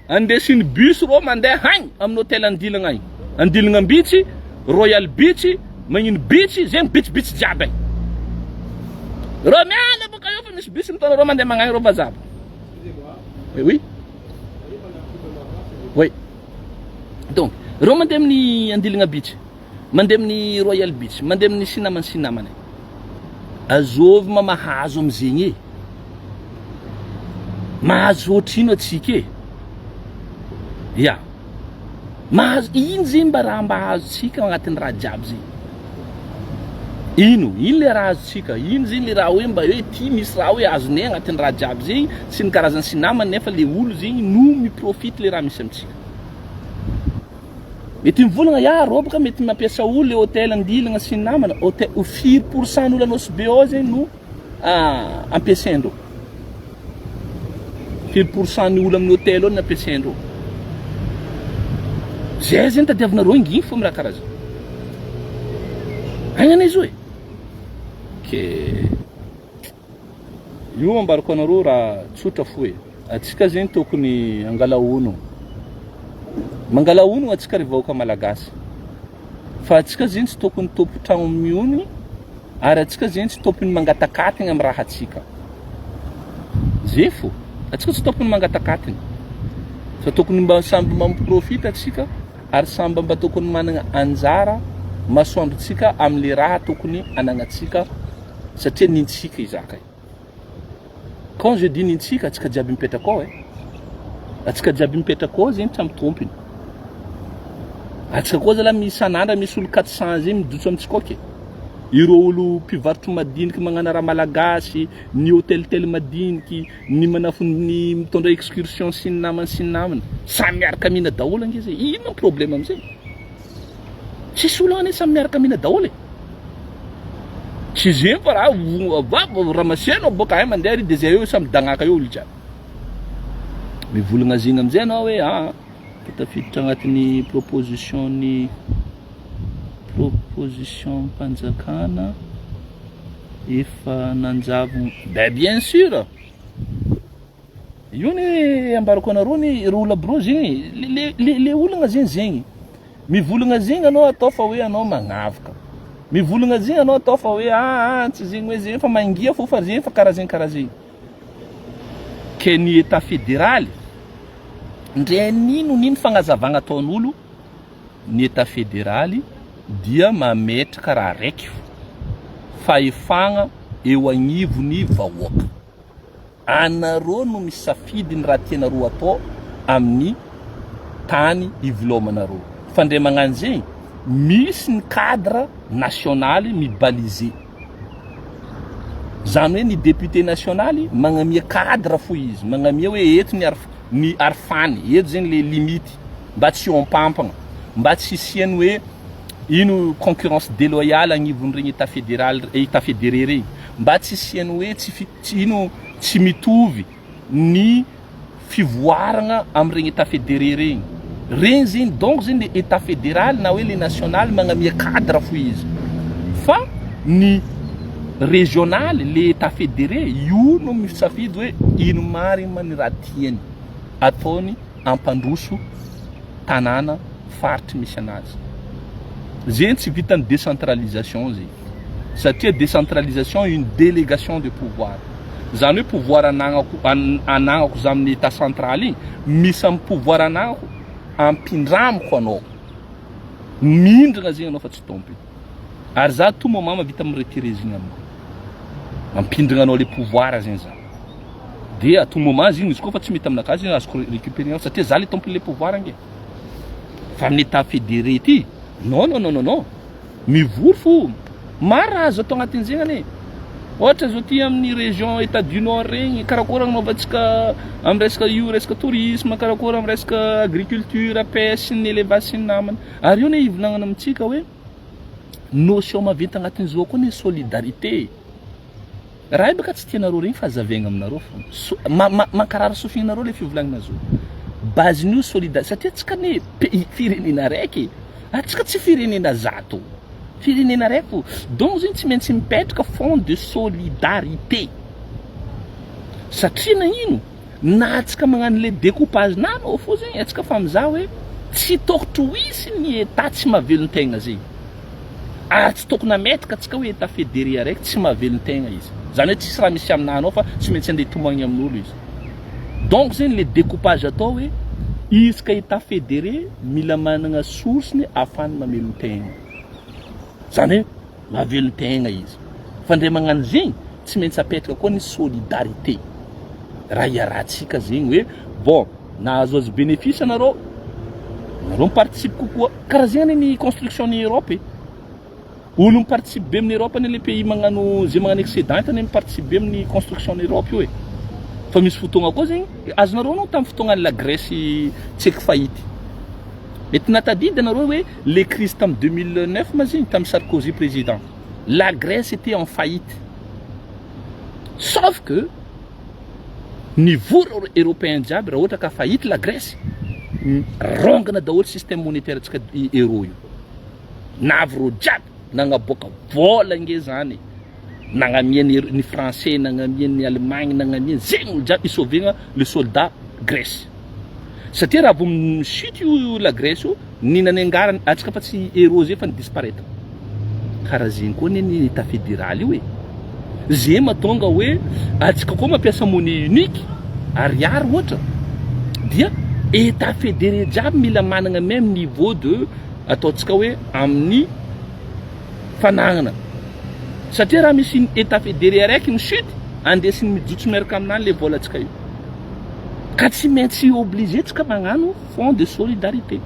Andesin'ny bus reo mandeha hagny amin'ny hôtel Andilagna agny. Andilagna Beach, Royal Beach, magnino beach, zegny beach beach jiaby agny. Reo miala baka eo fa misy bus mitondra reo mandeha magnagny reo vazaha. Oui. Oui. Donc, reo mandeha amin'ny Andilagna Beach, mandeha amin'ny Royal Beach, mandeha amin'ny sy namany sy namany. Azovy ma mahazo am'zegny e. Mahazo ohatrino atsika e. Ya. Mahazo ino zegny mba raha mba azontsika agnatin'ny raha jiaby zegny. Ino, ino le raha azontsika, ino zegny le raha hoe mba hoe ty misy raha hoe azonay agnatin'ny raha jiaby zegny sy ny karazany sy namany nefa le olo zegny no mi-profite le raha misy amintsika. Mety mivolagna ya rô bôka mety mampiasa olo le hôtel Andilagna sy ny namana, hôtel firy pour cent n'olo Anosibe be ao zegny no ampiasaindreo. Firy pour cent ny olo amin'ny hôtel ao no ampiasaindreo. Zay zegny tadiavinareo inginy fo amin'ny raha karaha zay. Aigna anie izy io e. Ke io ambarako anareo raha tsotra fo e. Atsika zegny tokony angala ono. Mangala ono atsika ry vahoaka malagasy. Fa atsika zegny tsy tokony tompon-tragno mionogny ary atsika zegny tsy tompony mangatakatigny amin'ny raha atsika. Zay fo. Atsika tsy tompony mangatakatigny. Fa tokony mba samby mba mi-profite atsika ary samby mba tokony managna anjara. masoandrontsika amin'le raha tokony anagnantsika satria nintsika izaka io. Quand je dis nintsika, antsika jiaby mipetraka ao e. Antsika jiaby mipetraka ao zegny tsy amin'ny tompony. Antsika koa zalahy isan'andro misy olo 400 zegny mijotso amintsika ao ke. Ireo olo mpivarotro madiniky magnano raha malagasy, ny hôtel-tel madiniky, ny manafo ny mitondra excursion sy ny namany sy ny namany. Samy miaraka mihina daholo ange zay. Inona ny problème amizay? Tsisy olana anie samy miaraka mihina daholo e. Tsy zegny fa raha vava ramasser-nao boka hay mandeha ary de zay eo samy dagnaka eo olo jiaby. Mivolagna zegny amizay anao hoe aa fa tafiditra agnatin'ny proposition ny proposition mpanjakana efa nanjavogno. Ben bien sûr! Io anie ambarako anareo anie ireo olona aby ireo zegny le le le olagna zegny zegny. Mivolagna zegny anao atao fa hoe anao magnavaka. Mivolagna zegny anao atao fa hoe aa tsy zegny hoe zegny fa mangia fô fa zegny fa karaha zegny karaha zegny. Ke ny Etat federaly ndre n'ino n'ino fagnazavagna ataon'olo ny Etat federaly dia mametraka raha raiky fo, fahefagna eo agnivon'ny vahoaka. Anareo no misafidy ny raha tianareo atao amin'ny tany ivilomanareo. Fa ndre magnano zegny, misy ny cadre nasionaly mi-baliser. Zany hoe ny député nasionaly magnamia cadre fo izy, magnamia hoe eto ny arf- ny arifany, eto zegny le limite mba tsy hiompampagna, mba tsy hisian'ny hoe ino concurrence déloyale agnivon'iregny Etat fédéral, Etat fédéré regny, mba tsy hisian'ny hoe tsy fi- tsy ino tsy mitovy ny fivoaragna amin'iregny Etat fédéré regny. Regny zegny donc zegny le Etat fédéral na hoe le national magnamia cadre fo izy. Fa ny régional, le Etat fédéré io no misafidy hoe ino marigny ma ny raha tiany ataony hampandroso tanàna faritry misy anazy. Zegny tsy vitan'ny décentralisation zegny. Satria décentralisation une délégation de pouvoir. Zany hoe pouvoir anagnako anagnako za amin'ny état central igny, misy amin'ny pouvoir anagnako ampindramiko anao. Mindragna zegny anao fa tsy tompony. Ary za tout moment mahavita mi-retirer zegny aminao. Mampindragna anao le pouvoir zegny za. De à tout moment zegny izy koa fa tsy mety aminakahy zegny azoko récupérer satria za le tompon'le pouvoir ange. Fa amin'ny état fédéré ty, non non non non non. Mivory fo. Maro raha azo atao agnatin'izegny anie. Ohatra zao ty amin'ny région état du nord regny, karakôry agnanaovantsika amin'ny resaka io resaka tourisme, karakôry amin'ny resaka agriculture, pêche sy ny élevage sy ny namany. Ary io anie ivolagnana amintsika hoe notion maventy agnatin'izao koa ny solidarité. Raha io baka tsy tianareo regny fa azavaigna aminareo fô. So, ma, ma, mankarary sofignareo le fivolagnana zo. Base-n'io solidarité satria antsika anie pays firenena araiky e. Antsika tsy firenena zato. Firenena araiky fô. Donc zegny tsy maintsy mipetraka fond de solidarité. Satria nagnino? Na antsika magnano le découpage na anao fô zegny antsika fa mizaha hoe tsy tokotry ho hisy ny état tsy mahavelon-tegna zegny. Ary tsy tokony hametraka antsika hoe état fédéré araiky tsy mahavelon-tegna izy. Zany hoe tsisy raha misy aminanao fa tsy maintsy andeha hitomagny amin'olo izy. Donc zegny le découpage atao hoe isaka état fédéré mila managna source-ny ahafahany mamelon-tegna. Zany hoe mahavelon-tegna izy. Fa ndre magnano zegny tsy maintsy apetraka koa ny solidarité. Raha iarahantsika zegny hoe bon nahazoazo bénéfice anareo, nareo mi-participe kokoa. Karaha zegny anie ny construction ny Europe e. Olo mi-participe be amin'ny Europe anie le pays magnano ze magnano excédent anie mi-participe be amin'ny construction ny Europe io e. Fa misy fotoagna koa zegny azonareo anao tamin'ny fotoagnan'ny la Grèce tseky faillite. Mety natadidy anareo hoe le crise tamin'ny 2009 ma zegny tamin'ny Sarkozy président. La Grèce était en faillite. Sauf que nivory européen jiaby raha ohatra ka faillite la Grèce, rongana daholo système monétaire antsika euro io. Navy reo jiaby nagnaboaka vola nge zany. Nagnamia ny, ny français, nagnamia ny Allemagne, nagnamia zegny olo jiaby isaovegna le soldat Grèce. Satria raha vao mi-chute io la Grèce io, ny nanengarany antsika fa tsy euro zay fa ni-disparaître. Karaha zegny koa anie ny état fédéral io e. Zay mahatonga hoe antsika koa mampiasa monnaie unique, ariary ohatra, dia état fédéré jiaby mila managna même niveau de ataontsika hoe amin'ny. Fanagnana. Satria raha misy Etat fédéré araiky ny chute, andesiny mijotso miaraka aminany le vôlantsika io. Ka tsy maintsy obligé tsika magnano fonds de solidarité.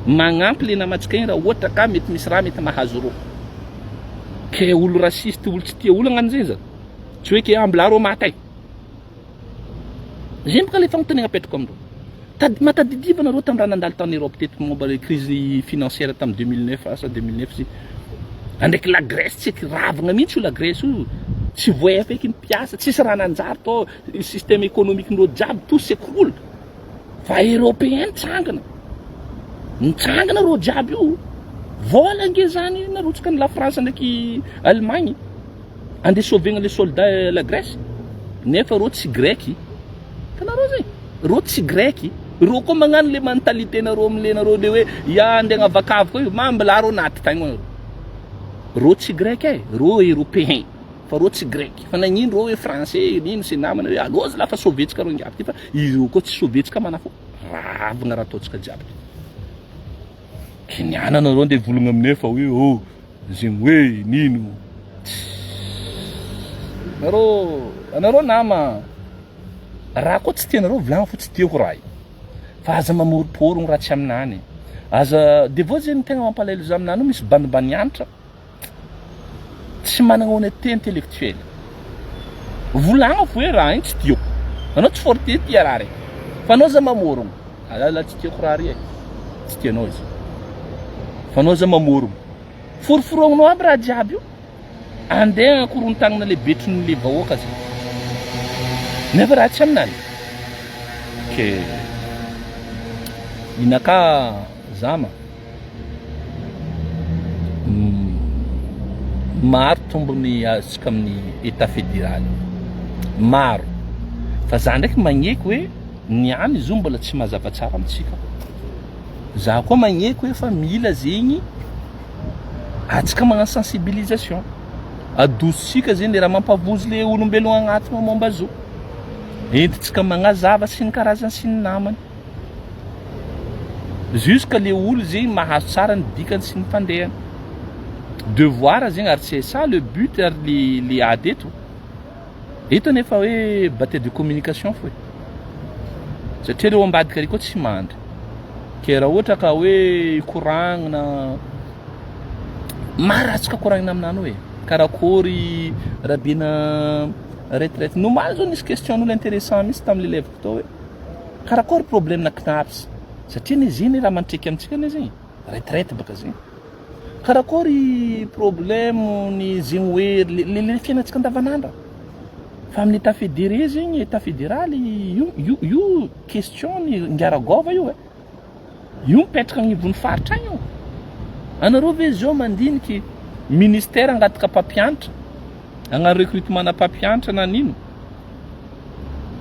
Magnampy le namantsika igny raha ohatra ka mety misy raha mety mahazo rô. Ke olo raciste, olo tsy tia olo agnano zegny za. Tsy hoe ke ambilà rô maty ai. Zegny boka le fagnontaniagna apetrako amindreo. Tad- Matadidiva nareo tamin'ny raha nandalo tany Europe teto momba le crise financière tamin'ny 2009 asa 2009 izy. Andraiky la Grèce tsy eky ravagna mihitsy io la Grèce io. Tsy voahefa eky ny mpiasa, tsisy raha nanjary tao, système économique ndreo jiaby tout s'écroule. Fa européen nitsangana. Nitsangana reo jiaby io. Vola nge zany narotsaka ny la France ndraiky Allemagne. Andeha sauvegna le soldat la Grèce. Nefa reo tsy grec. Hitanareo zay? Reo tsy grec. Reo koa magnano le mentalité nareo amle nareo le hoe ya andeha agnavakavaka io, mambla reo naty tagny nareo. Reo tsy grec e, reo européen. Fa reo tsy grec. Fa nagnino reo hoe français nino sy namana hoe alô zalahy fa sauvetsika reo ngiaby ty fa ireo koa tsy sauvetsika manafo ravagna raha ataontsika jiaby ty. Ke niana nareo andeha hivolagna aminay fa hoe oh Zegny hoe nino Nareo anareo nama raha koa tsy tianareo volagno fa tsy tiako raha io fa aza mamoroporogno raha tsy aminany aza de vao zegny tegna mampalahelo za aminany io misy bandy mba nianatra tsy managna honnêteté intellectuelle volagno fo hoe raha igny tsy tiako anao tsy forte tia raha regny fa anao za mamorogno Alala tsy tiako raha ry e. Tsy tianao izy. Fa anao aza mamorogno. Foroforognonao aby raha jiaby io. Andeha akorontagnina le betron'ny le vahoaka zay. Nefa raha tsy aminany. Ke inaka zama. Maro tombony azontsika amin'ny Etat fédéral. Maro. Fa za ndraiky magneky hoe ny any izy io mbola tsy mazava tsara amintsika. Za koa magneky hoe fa mila zegny atsika magnano sensibilisation. Adositsika zegny le raha mampavozo le olombelogno agnatiny momba azy io. Entintsika magnazava sy ny karazany sy ny namany. Jusque le olo zegny mahazo tsara ny dikany sy ny fandehany. Devoir zegny ary c'est ça le but ary le le ady eto. Eto anefa hoe bataille de communication fo e. Satria reo ambadika ary koa tsy mandry. Ke raha ohatra ka hoe koragnina maro raha tsika koragnina aminany io e. Karakôry rabena retraite. Nomaly zao nisy question n'olo intéressant mihitsy tamin'ny leleviko tao hoe Karakôry problème na CNAPS? Satria anie zegny raha mantriky amintsika anie zegny, retraite baka zegny. Karakôry problème ny zegny hoe le le fiainantsika andavanandra. Fa amin'ny état fédéré zegny, état fédéral io io io question ny ngiaragôva io e. Io mipetraka agnivon'ny faritra agny io. Anareo ve zao mandiniky ministère angataka mpampianatra, hagnano recrutement na mpampianatra na nino?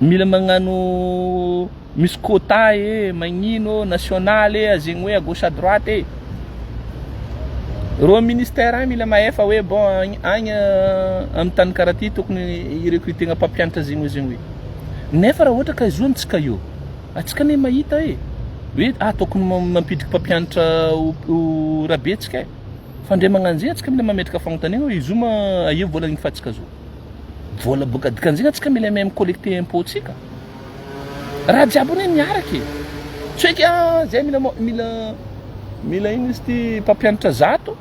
Mila magnano misy quota e, magnino, national e, azegny hoe à gauche à droite e. Reo ministère agny mila mahefa hoe bon agny agny amin'ny tany karaha ty tokony hi-recruter-gna mpampianatra zegny hoe zegny hoe. Nefa raha ohatra ka izy io amintsika io, antsika anie mahita e, hoe ah tokony mampidriky mpampianatra ho rabe tsika e. Fa ndre magnano zegny antsika mila mametraka fagnontaniagna hoe izy io ma aia vola agnifantsika zao. Vola boka dikan'izegny antsika mila mahay mi-collecter impôt tsika. Raha jiaby anie miaraka e. Tsy hoe ke ah zay mila mila mila ino izy ty mpampianatra zato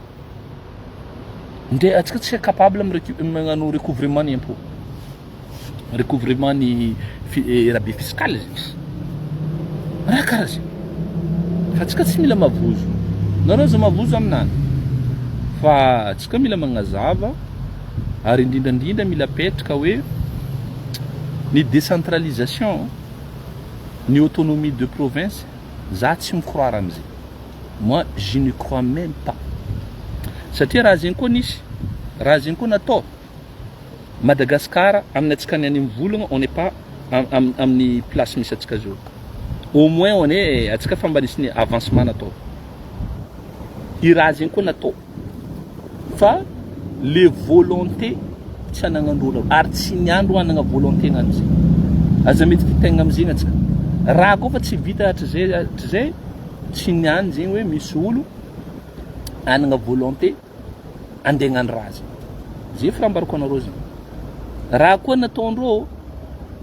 ndre antsika tsy capable magnano recouvrement ny impôt. Recouvrement ny rabais fiscal zegny. Raha karaha zegny. Fa antsika tsy mila mavozo. Nareo aza mavozo aminany. Fa antsika mila magnazava ary indrindra indrindra mila apetraka hoe ny décentralisation, ny autonomie de province, za tsy mi-croire amizay. Moi je ne crois même pas. Satria raha zegny koa nisy, raha zegny koa natao, Madagascar amin'ny antsika ny any mivolagna on n'est pas amin'ny place misy antsika zao. Au moins on est antsika fa mba nisy ny avancement natao. I raha zegny koa natao fa le volonté tsy anagnandreo ary tsy niandro hanagna volonté hagnano zegny. Aza mety fitaigna amizegny antsika. Raha koa fa tsy vita hatrizay hatrizay tsy niany zegny hoe misy olo hanagna volonté. Andeha hagnano raha zegny. Zay fa raha ambarako anareo zegny. Raha koa nataondreo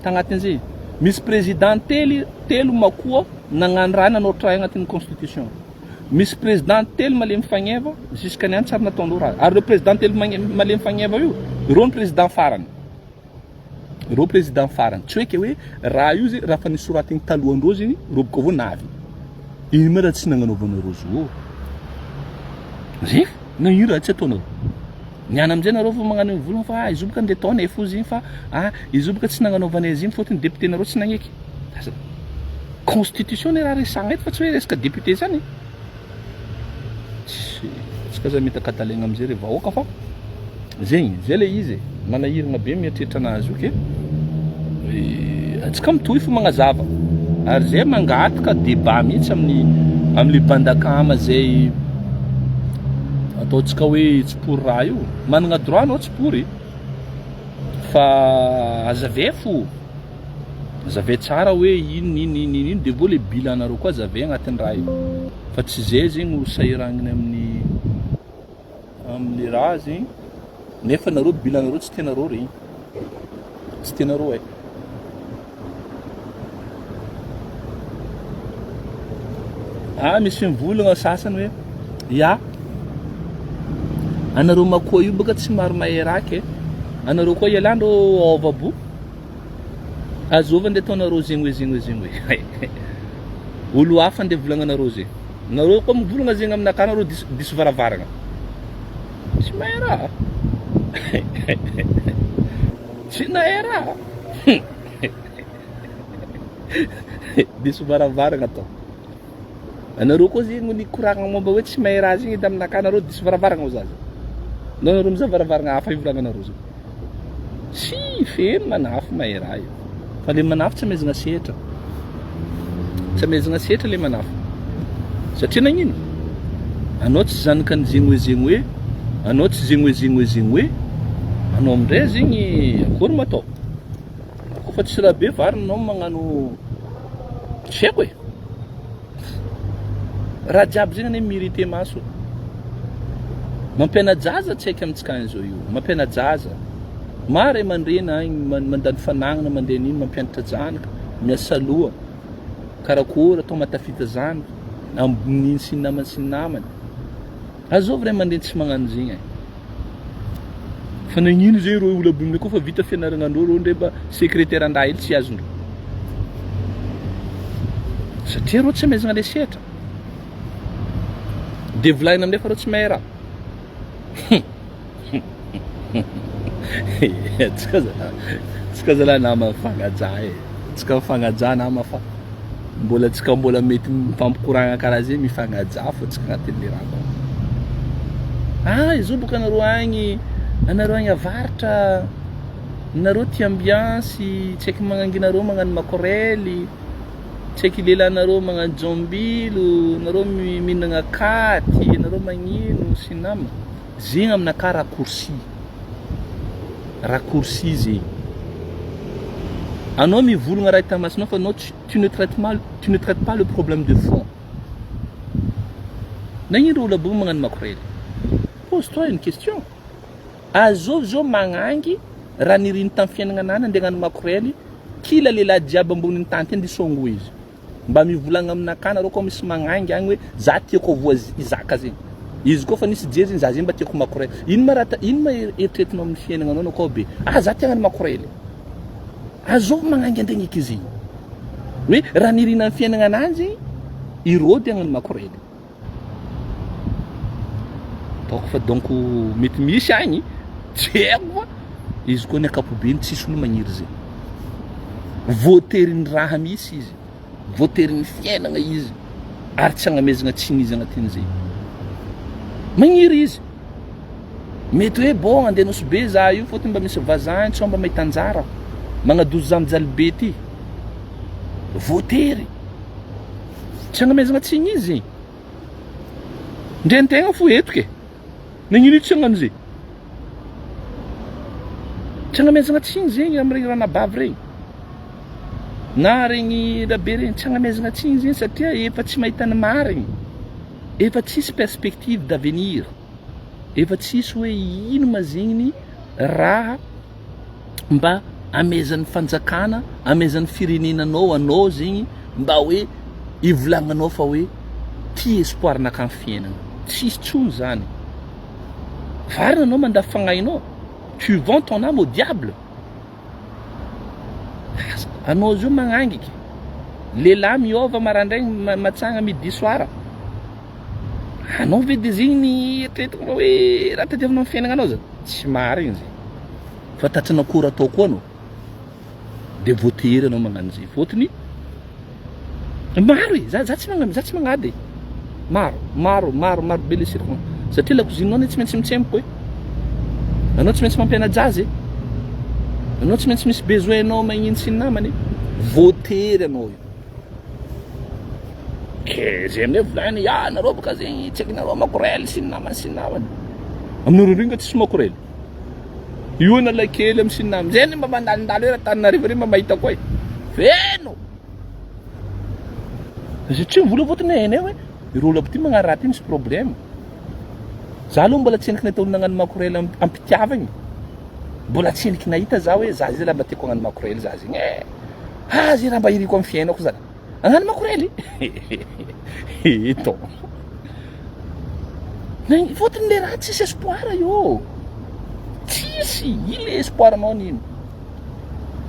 tagnatin'izay, misy président telo telo makoa nagnano raha nanao raha agnatin'ny constitution. Misy président telo malemy fagneva jusqu'à niany tsy ary nataondreo raha. Ary ireo président telo malemy fagneva io, ireo ny président farany. Ireo président farany. Tsy hoe ke hoe raha io zegny raha fa nisoratigny talohandreo zegny, ireo boka vao navy. Ino ma raha tsy nagnanaovanareo zo? Zay na ino raha tsy ataonareo. Niany amizay nareo vao magnano mivolagna fa ah izy io boka ndeha ataonay fo izy igny fa ah izy io boka tsy nagnanaovanay izy igny fôtony député nareo tsy nagneky. Asa constitution ne raha resahagna eto fa tsy hoe resaka député zany e. Tsy tsika aza mety akadalaigna amizay re vahoaka fa zegny zay le izy e. Manahiragna be mieritreritra anazy io ke antsika mitohy fo magnazava ary zay mangataka débat mihitsy amin'ny amle bandakama zay ataontsika hoe tsy pour raha io managna droit anao tsy pour e fa azavay fo azavay tsara hoe ino ino ino ino de vô le bilan nareo koa azavay agnatin'ny raha io fa tsy zay zegny ho sahiragnina amin'ny Amle raha zegny nefa nareo bilan nareo tsy tianareo regny tsy tianareo eh. Ah misy mivolagna sasany hoe ya anareo makoa io baka tsy maro mahay raky eh. Anareo koa ialà-ndreo ova bo. Azova ndeha ataonareo zegny hoe zegny hoe zegny hoe. Olo hafa ndeha volagnanareo zegny. Nareo koa mivolagna zegny aminakahy nareo diso diso varavaragna. Tsy mahay raha. Tsy nahay raha. Diso varavaragna atao. Anareo koa zegny nikoragna momba hoe tsy mahay raha zegny edy aminakahy nareo diso varavaragna ho zaza. Nao nareo mizaha varavaragna hafa ivolagnanareo zegny. Tsy feno manafo mahay raha io. Fa le manafo tsy amezagna sehatra. Tsy amezagna sehatra le manafo. Satria nagnino? Anao tsy zanaka ny zegny hoe zegny hoe, anao tsy zegny hoe zegny hoe zegny hoe, anao amindray zegny akory ma atao? Koa fa tsy raha be varina anao magnano tsy haiko e. Raha jiaby zegny anie mi-irriter maso. Mampiana-jaza tsy haiko amintsika agny zao io, mampiana-jaza. Maro ray aman-dreny agny mandany fanagnana mandeha an'iny mampianatra zanaka, miasa loha, karakôry atao mahatafita zanaka, amboniny sy ny namany sy ny namany. Azovy ray aman-dreny tsy magnano zegny e. Fa nagnino zegny reo olo ambony koa fa vita fianaragna andreo reo ndre mba secrétaire andraha hely tsy azondreo. Satria reo tsy amezagna le sehatra. De volagnina amindray fa reo tsy mahay raha. Tsika zalahy, tsika zalahy nama mifagnajà e. Tsika mifagnajà nama fa mbola tsika mbola mety mifampikoragna karaha zay mifagnajà fô tsika agnatin'le raha akao. Ah izy io boka anareo agny, anareo agny avaratra, nareo tia ambiance, tsy haiko magnanginareo magnano makorely, tsy haiko lelanareo magnano jombilo, nareo mihinagna katy, nareo magnino sy ny namany. Zegny aminakahy raccourci. Raccourci zegny. Anao mivolagna raha hita masonao fa anao tu ne traites mal, tu ne traites pas le problème de fond. Nagnino reo olo aby magnano makorely? Pose toi une question. Azovy zao magnangy raha niriny tamin'ny fiaignana andeha hagnano makorely, kila lehilahy jiaby ambonin'ny tany ty andeha songoa izy. Mba mivolagna aminakahy nareo koa misy magnainga agny hoe za tiako avoa hizaka zegny. Izy koa fa nisy jery zegny za zegny mba tiako makorel. Ino ma raha ino ma eritreretinao amin'ny fiaignananao anao koa be. Ah za tia hagnano makorely. Azovy magnainga andregny eky izy igny. Hoe raha nirina amin'ny fiaignana ananjy irôdy hagnano makorely. Ataoko fa donc mety misy agny, tsy haiko fa izy koa ny ankapobeny tsisy olo magniry zegny. Voaterin'ny raha misy izy, voaterin'ny fiainagna izy ary tsy agnamezagna tsiny izy agnatin'izay. Magniry izy. Mety hoe bon andeha Nosy Be za io fôtony mba misy vazaha agny sao mba mahita anjara. Magnadozy za mijaly be ty. Voatery. Tsy agnamezagna tsiny izy. Ndre ny tegna fo eto ke. Nagnino io tsy hagnano zay? Tsy agnamezagna tsiny zegny amin'regny ranabavy regny. Na regny rabe regny tsy agnamezagna tsiny zegny satria efa tsy mahita ny marigny. Efa tsisy perspective d'avenir. Efa tsisy hoe ino ma zegny ny raha mba amezan'ny fanjakana, amezan'ny firenenanao anao zegny mba hoe ivolagnanao fa hoe ty espoir naka amin'ny fiainana. Tsisy tsony zany. Varina anao mandafo fagnahinao. Tu vends ton âme au diable. Anao zio magnangiky. Lehilahy miôva marandraigny matsagna midi soir. Anao ve de zegny ny eritreretiko fa hoe raha tadiavinao amin'ny fiaignananao zany? Tsy marigny zegny. Fa tratran'ny akora atao koa anao. De voatery anao magnano zegny. Fôtony maro e, za za tsy magnano, za tsy magnady e. Maro, maro, maro, maro be le circon. Satria lakozinao anie tsy maintsy mitsemboko e. Anao tsy maintsy mampiana-jaza e. Anao tsy maintsy misy besoin anao magnino sy ny namany e. Voatery anao io. Ke zay amin'izay volagny, ya nareo boka zegny tsy hainareo makorel sy ny namany sy ny namany. Aminareo regny nga tsisy makorel. Io Analakely am sy ny namany. Zay anie mba mandalondalo ery Antananarivo ery mba mahita koa e. Feno. Zay tsy mivola fotony hainay hoe ireo olo aby ty magnano raha ty misy problème. Za aloha mbola tsy endriky nahita olo nagnano makorel am-pitiavagna. Mbola tsy endriky nahita za hoe za zay raha mba tiako hagnano makorel za zegny e. Ah zay raha mba iriko am fiainako zany. Hagnano makorely? Eto. Nagny fotony le raha tsisy espoir io. Tsisy, io le espoir nao nino.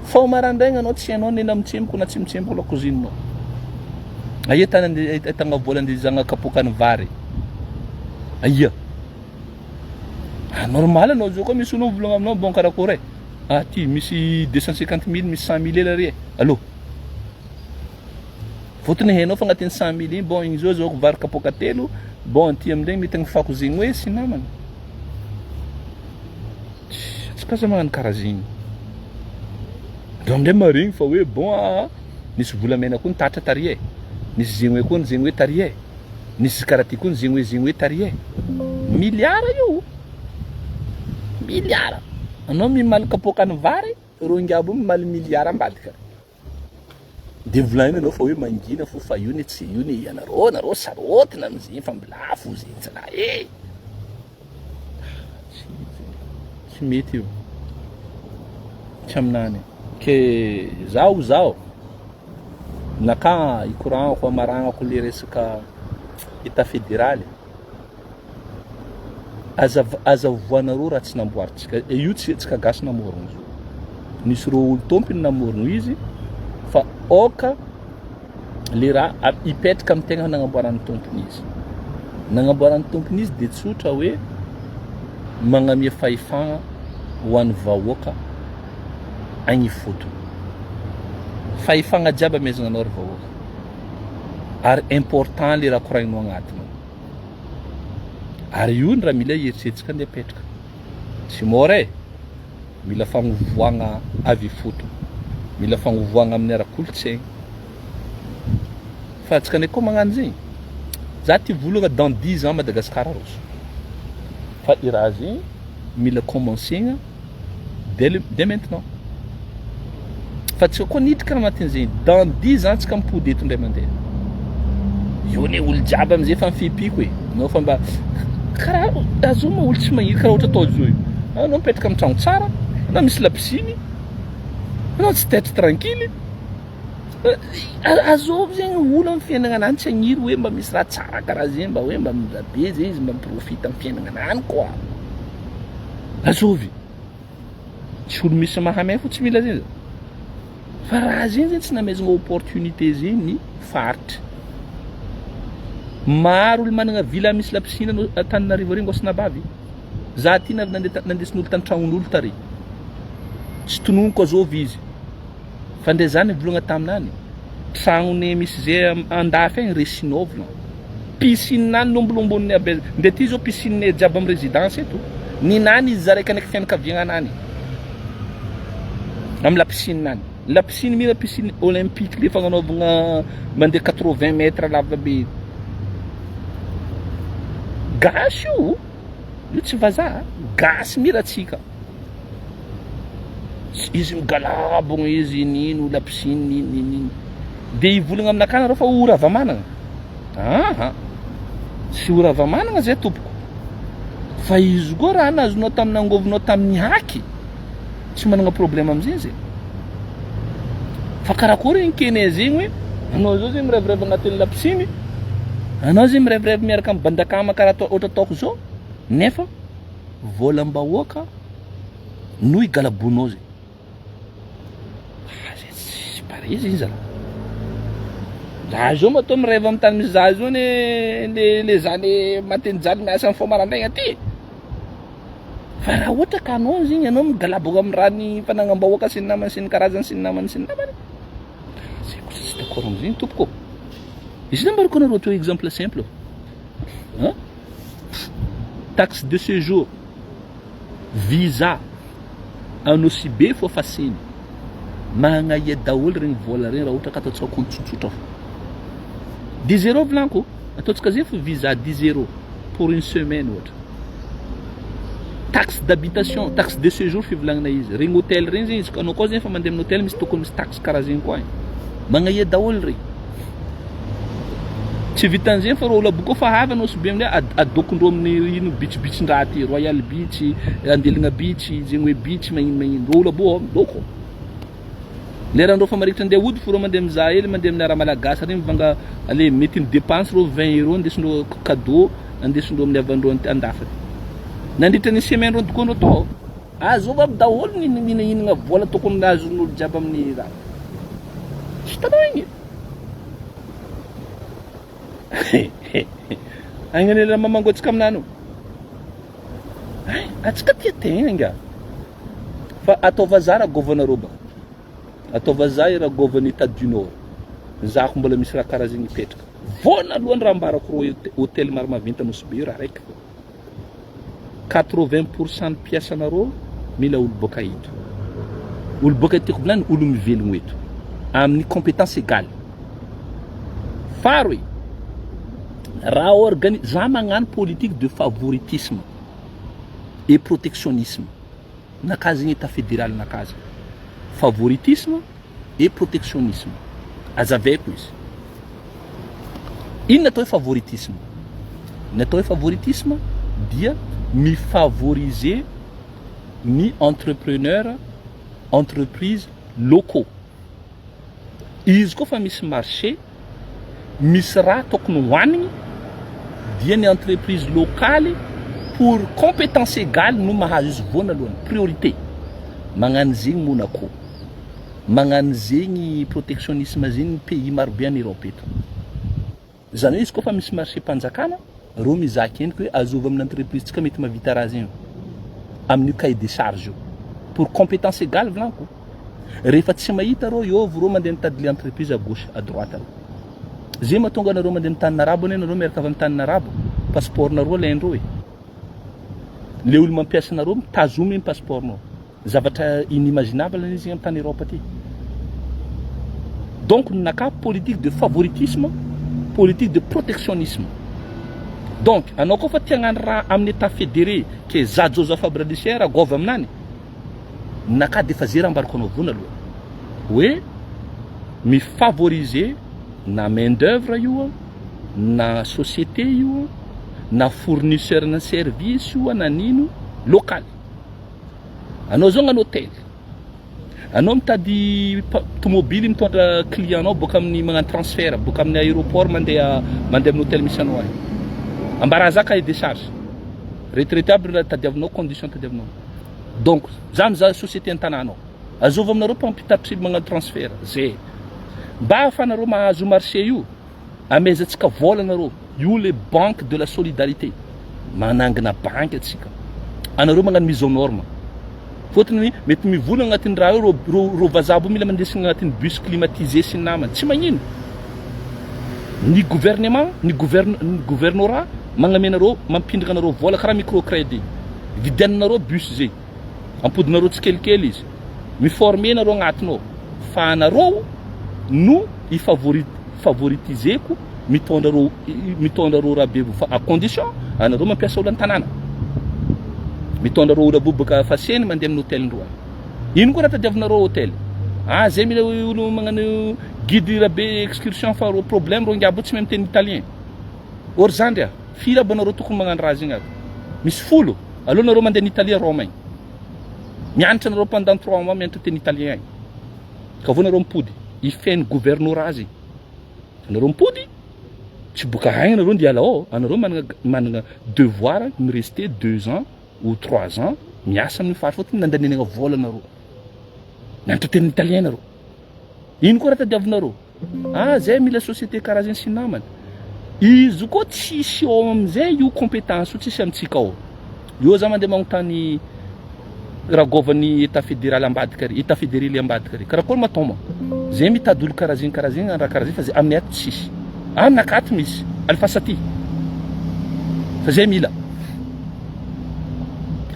Fa marandraigna anao tsy hainao nena mitsemboko na tsy mitsemboko lakozinao. Aia tany andeha ahitagna vola andeha hizahagna kapoakan'ny vary? Aia? Ah, normal anao zao koa misy olo mivolagna aminao bon karakory e. Ah ty misy 250 mille, misy 100 mille ela ry e. Allô? Fotony hainao fa agnatin'ny 100 mille igny bon igny zao azahoako vary kapoaka telo, bon aty amin'regny mety agnifako zegny hoe sy namana. Tsy aza magnano karaha zegny. Ndreo amindray maregny fa hoe bon aa nisy volamena koa nitatra tary e, nisy zegny hoe koa ny zegny hoe tary e, nisy karaha ty koa ny zegny hoe zegny hoe tary e. Milliard io, milliard. Anao mimaly kapoakan'ny vary, reo ngiaby io mimaly milliard ambadika. De volagniny anao fa hoe mangina fo fa io ne tsy io ne ianareo nareo sarotiny amizegny fa mbola fo zegny zalahy e. Tsy mety io. Tsy aminany. Ke zaho zaho naka ikoragnako amaragnako le resaka état fédéral. Aza aza ovoanareo raha tsy namboarintsika. E io tsy tsika gasy namorogno izy io. Nisy reo olo tompony namorogno izy fa aoka le raha hipetraka amin'ny tegna nagnamboaran'ny tompony izy. Nagnamboaran'ny tompony izy de tsotra hoe magnamia fahefagna ho an'ny vahoaka agny ifotony. Fahefagna jiaby amezagna anao ry vahoaka. Ary important le raha koragninao agnatiny ao. Ary io ny raha mila eritreretintsika andeha apetraka. Tsy mora e! Mila fagnovoagna avy ifotony. Mila fagnovoagna amin'ny ara-kolontsaigny. Fa antsika ndraiky koa magnano zegny. Za ty volagna dans dix ans Madagascar roso. Fa i raha zegny mila commencer-gna dès le dès maintenant. Fa tsika koa niditra anatin'izay dans 10 ans tsika mipody eto indray mandeha. Io ne olo jiaby amizay fa mifipiko e. Anao fa mba karaha azoma olo tsy magniry karaha ohatra atao zao io. Anao mipetraka amin'ny tragno tsara, anao misy lapisiny, anao tsy tête tranquille. Azovy zegny olo amin'ny fiainagna anany tsy hagniry hoe mba misy raha tsara karaha zegny mba hoe mba be zegny izy mba mi-profite amin'ny fiainagna anany quoi. Azovy. Tsy olo misy mahamay fo tsy mila zegny. Fa raha zegny zegny tsy namezagna opportunité zegny ny faritra. Maro olo managna villa misy la piscine anao Antananarivo ary Angoasinabavy. Za ty nandeha nandesin'olo tan-tragnon'olo tary. Tsy tononiko azovy izy. Fa ndre za nivolagna taminany, tragnone misy ze andafy agny resinao volagna. Piscine any lombolomboniny aby, ndre ty zao piscine jiaby amy résidence eto, ninany izy zaraiky ndraiky fianakaviagna any amy la piscine any. La piscine mira piscine olympique le fagnanaovagna mandeha 80 mètres lava be. Gasy io, io tsy vazaha, gasy mira atsika. Izy migalabogno izy nino la piscine nino nino nino. De hivolagna aminakahy nareo fa ho Ravamanagna? Aha! Tsy ho Ravamanagna zay tompoko. Fa izy koa raha nazonao tamin'ny angovonao tamin'ny haky, tsy managna problème amizegny zegny. Fa karakory igny kene zegny hoe anao zao zegny mirevirevy agnatin'ny lapisiny, anao zegny mirevirevy miaraka amin'ny bandakama karaha atao ohatra ataoko zao, nefa volam-bahoaka no igalabonao zegny. Ah, zay tsy pareil zegny zalahy. Za zao matoa mirevy amin'ny tany misy za zao anie le le za le matin'ny jaly miasa mifoha maraindraigna aty. Fa raha ohatra ka anao zegny anao migalaboko amin'ny raha ny fanagnam-bahoaka sy ny namany sy ny karazany sy ny namany sy ny namany. Zay kosa tsy d'accord am'zegny tompoko. Izy nambarako anareo teo exemple simple. Hein? Taxe de séjour, visa, Anosibe fô fa seny. Magnahia daholo regny vola regny raha ohatra ka ataontsika compte tsotsotra fô. Dix euros volaniko, ataontsika zay fô visa dix euros pour une semaine ohatra. Taxe d'habitation, taxe de séjour fivolagnana izy. Regny hôtel regny zegny izy anao koa zegny efa mandeha amin'ny hôtel misy tokony misy taxe karaha zegny koa agny. Magnahia daholo regny. Tsy vitan'izay fa reo olo aby koa fa avy Anosibe amizay adokondreo amin'ny ino beach beach ndraha ty, Royal beach, Andelagna beach, zegny hoe beach magnino magnino, reo olo aby io ao midoko. Lerandreo fa marikitry andeha hody fo reo mandeha mizaha hely mandeha amin'ny ara malagasy regny mivanga ale mety mi-depense reo 20 euros andesindreo cadeau andesindreo amin'ny havandreo andafy. Nandritra ny semaine reo tokoa ndreo tao. Azovy aby daholo ny mihinana vola tokony azon'olo jiaby amin'ny raha. Tsy hitanao igny e. Agny anie raha mamango antsika aminany io. Ay, antsika tia tegna nga. Fa atao vazaha raha gôvanareo baka. Atao vazaha i raha gôvan'ny Etat du Nord. Zahako mbola misy raha karaha zegny hipetraka. Voanalohany raha ambarako rô hôtel maro maventy Nosy Be io raha raiky fô. 80 pour cent ny mpiasanareo mila olo boaka eto. Olo boaka eto tiako volagny olo mivelogno eto. Amin'ny compétence égale. Faharoe, raha organi za magnano politique de favoritisme et protectionnisme. Naka zegny état fédéral naka zegny. Favoritisme et protectionnisme. Azavaiko izy. Inona atao hoe favoritisme? Ny atao hoe favoritisme dia mi-favoriser ny entrepreneur, entreprise locaux. Izy koa fa misy marché, misy raha tokony hohanigny dia ny entreprise locale pour compétence égale no mahazo izy voanalohany, priorité. Magnano zegny Monaco, magnano zegny protectionnisme zegny ny pays marobe any Europe eto. Zany hoe izy koa fa misy marché mpanjakana, reo mizaha endriky hoe azovy amin'ny entreprise tsika mety mahavita raha zegny amin'io cahier de charge io. Pour compétence égale volaniko. Rehefa tsy mahita reo eo reo mandeha mitady le entreprise à gauche à droite reo. Zay mahatonga anareo mandeha amin'ny tanin'arabo anie nareo miaraka avy amin'ny tanin'arabo, passeport nareo alaindreo e. Le olo mampiasa anareo mitazomy ny passeport nao. Zavatra inimaginable anie zegny amin'ny tany Europe aty. Donc ny naka politique de favoritisme, politique de protectionnisme. Donc anao koa fa tia hagnano raha amin'ny état fédéré ke za Joseph Fabricien raha gôvy aminany, ny naka de efa ze raha ambarako anao voana aloha. Hoe mi-favoriser na main d'oeuvre io na société io na fournisseur na service io na nino local. Anao zao hagnano hôtel, anao mitady tomobily mitondra client anao boaka amin'ny magnano transfert boaka amin'ny aéroport mandeha mandeha amin'ny hôtel misy anao agny. Ambara za cahier de charge. Retraité aby raha tadiavinao condition tadiavinao. Donc za mizaha société an-tanàna ao. Azovy aminareo mpampitatry magnano transfert zay. Mba ahafahanareo mahazo marché io, amezantsika vola anareo. Io le banque de la solidarité. Manangana banky atsika. Anareo magnano mise aux normes. Fôtony mety mivola agnatin'ny raha io rô rô vazaha mila mandesina agnatin'ny bus climatisé sy ny namany. Tsy magnino. Ny gouvernement, ny gouverne ny gouvernorat magname anareo mampindrana anareo vola karaha microcrédit. Vidiananareo bus zay. Ampodinareo tsikelikely izy. Mi-former nareo agnatiny ao. Fa anareo no i-favori favoritizeko mitondra reo mitondra reo rabe fa à condition anareo mampiasa olo an-tanàna. Mitondra reo olo aby baka faseny mandeha amin'ny hôtel ndreo agny. Ino koa raha tadiavinareo hôtel? Ah zay mila olo magnano guide rabe excursion fa reo problème reo ngiaby io tsy mahay miteny italien. Or zandry a, firy aby anareo tokony magnano raha zegny aby? Misy folo. Aleo nareo mandeha any Italie Rome agny. Mianatra nareo pendant trois mois mianatra teny italien agny. Ka avao nareo mipody. Ifehin'ny governorat zegny. Anareo mipody, tsy boka agny anareo ndeha hiala ao. Anareo managna managna devoir mi-rester deux ans ou trois ans miasa amin'io faritra fôtony nandanianagna vola anareo. Mianatra teny italien nareo. Ino koa raha tadiavinareo? Ah zay mila société karaha zegny sy namany. Izy koa tsisy ao amizay io compétence io tsisy amintsika ao. Eo za mandeha magnontany ragôvan'ny état fédéral ambadika ary, état fédéré ambadika ary. Karakory ma toma? Zay mitady olo karaha zegny karaha zegny raha karaha zegny fa zay aminay ato tsisy. Aminakahy ato misy. Alefaso aty. Fa zay mila.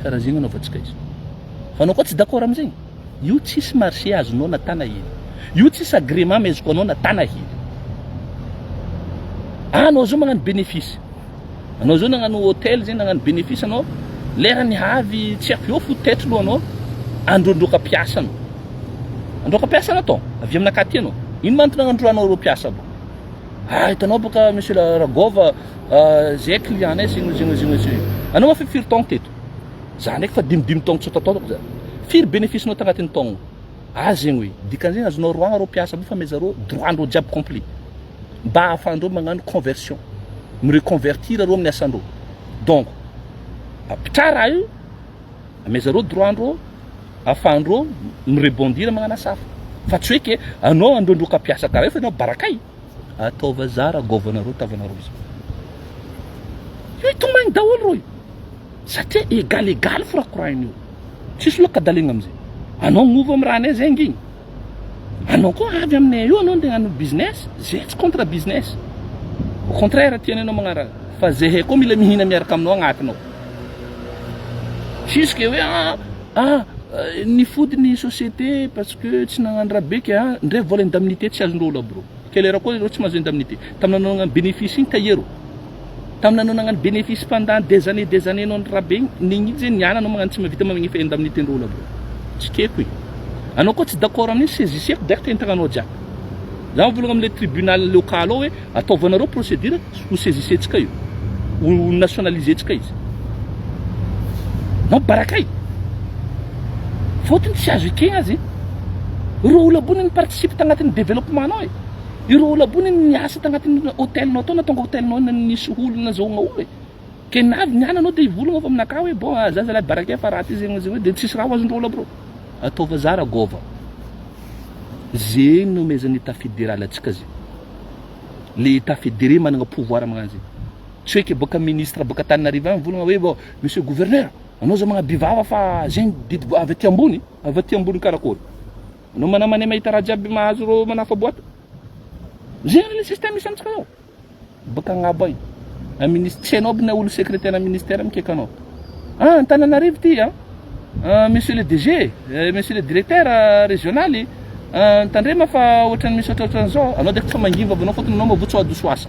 Karaha zegny anaovantsika izy. Fa anao koa tsy d'accord amizegny? Io tsisy marché azonao na tana hely. Io tsisy agrément amezako anao na tana hely. Anao zao magnano bénéfice. Anao zao nagnano hôtel zegny nagnano bénéfice anao, lera nihavy tsy haiko eo fo tetry loha anao, androndroka mpiasa anao. Androka mpiasa anao tao, avy aminakahy aty anao. Ino ma antony agnandroanao ireo mpiasa aby? Ah hitanao bôka monsieur Ragôva, zay client nay zegny zegny zegny zegny. Anao ma firy taogno teto? Za ndraiky fa dimidimy taogno tsy ataotaoko za. Firy bénéfice nao tagnatin'ny taogno? Ah zegny hoe, dikan'izegny azonao roahagna reo mpiasa aby fa ameza reo droit ndreo jiaby complet. Mba ahafahandreo magnano conversion, mi-reconvertir reo amin'ny asandreo. Donc, apitraha raha io, ameza reo droit ndreo, ahafahandreo mi-rebondir magnano asa hafa. Fa tsy hoe ke anao androndroka mpiasa karaha io fa anao barakay. Ataova zara gôvanareo tavanareo zao. Io hitomagny daholo reo io. Satria égal égal fo raha korahiny io. Tsisy olo akadalegna amizay. Anao gnova amy rahanay zay ngigny. Anao koa avy aminay io anao ndeha hagnano business, zay tsy contre business. Au contraire tianay anao magnano raha. Fa zahay koa mila mihina miaraka aminao agnatiny ao. Tsisy ke hoe ah ah nifody ny société parce que tsy nagnano raha be ke ah ndray vola indemnité tsy azondreo olo aby reo. Quelle heure koa ireo tsy mahazo indemnité. Tamin'ny nanao bénéfice igny tahiero. Tamin'ny nanao nagnano bénéfice pendant des années des années anao raha be igny, n'igny iny zegny niala anao magnano tsy mahavita magnefa indemnité ndreo olo aby reo. Tsy keko igny. Anao koa tsy d'accord amin'igny saisisseko direct entagnanao jiaby. Za mivolagna amle tribunal local ao hoe ataovanareo procédure ho saisissetsika io. Ho nationaliser-tsika izy. Anao barakay. Fôtony tsy azo ekegna azy. Ireo olo ambony ni-participe tagnatin'ny développement nao e. Ireo olo ambony niasa tagnatin'ny hôtel nao tao nahatonga hôtel nao nisy olo nazahoagna olo e. Ke navy niala anao de hivolagna avy aminakahy hoe bon za zalahy barakay fa raha ty zegny zegny de tsisy raha ho azondreo olo aby reo. Ataova zara gôva. Zegny nomezan'ny état fédéral antsika zegny. Le état fédéré managna pouvoir magnano zegny. Tsy hoe ke boaka ministre boaka Antananarivo agny mivolagna hoe bon monsieur gouverneur anao zao magnaby vava fa zegny didy avy aty ambony, avy aty ambony karakôry. Anao manamanay mahita raha jiaby mahazo reo manafa boite. Zegny le système misy amintsika zao. Baka agnabo agny. A ministre tsy hainao aby na olo secrétaire ministère mikaiky anao. Ah Antananarivo ty ah. Ah, monsieur le DG, eh, monsieur le directeur ah, régional, ah, tandrema fa ohatran'ny misy ohatrohatran'izao. Anao direct fa manginy vavanao fôtony anao mavoa tsy ho adoso asa.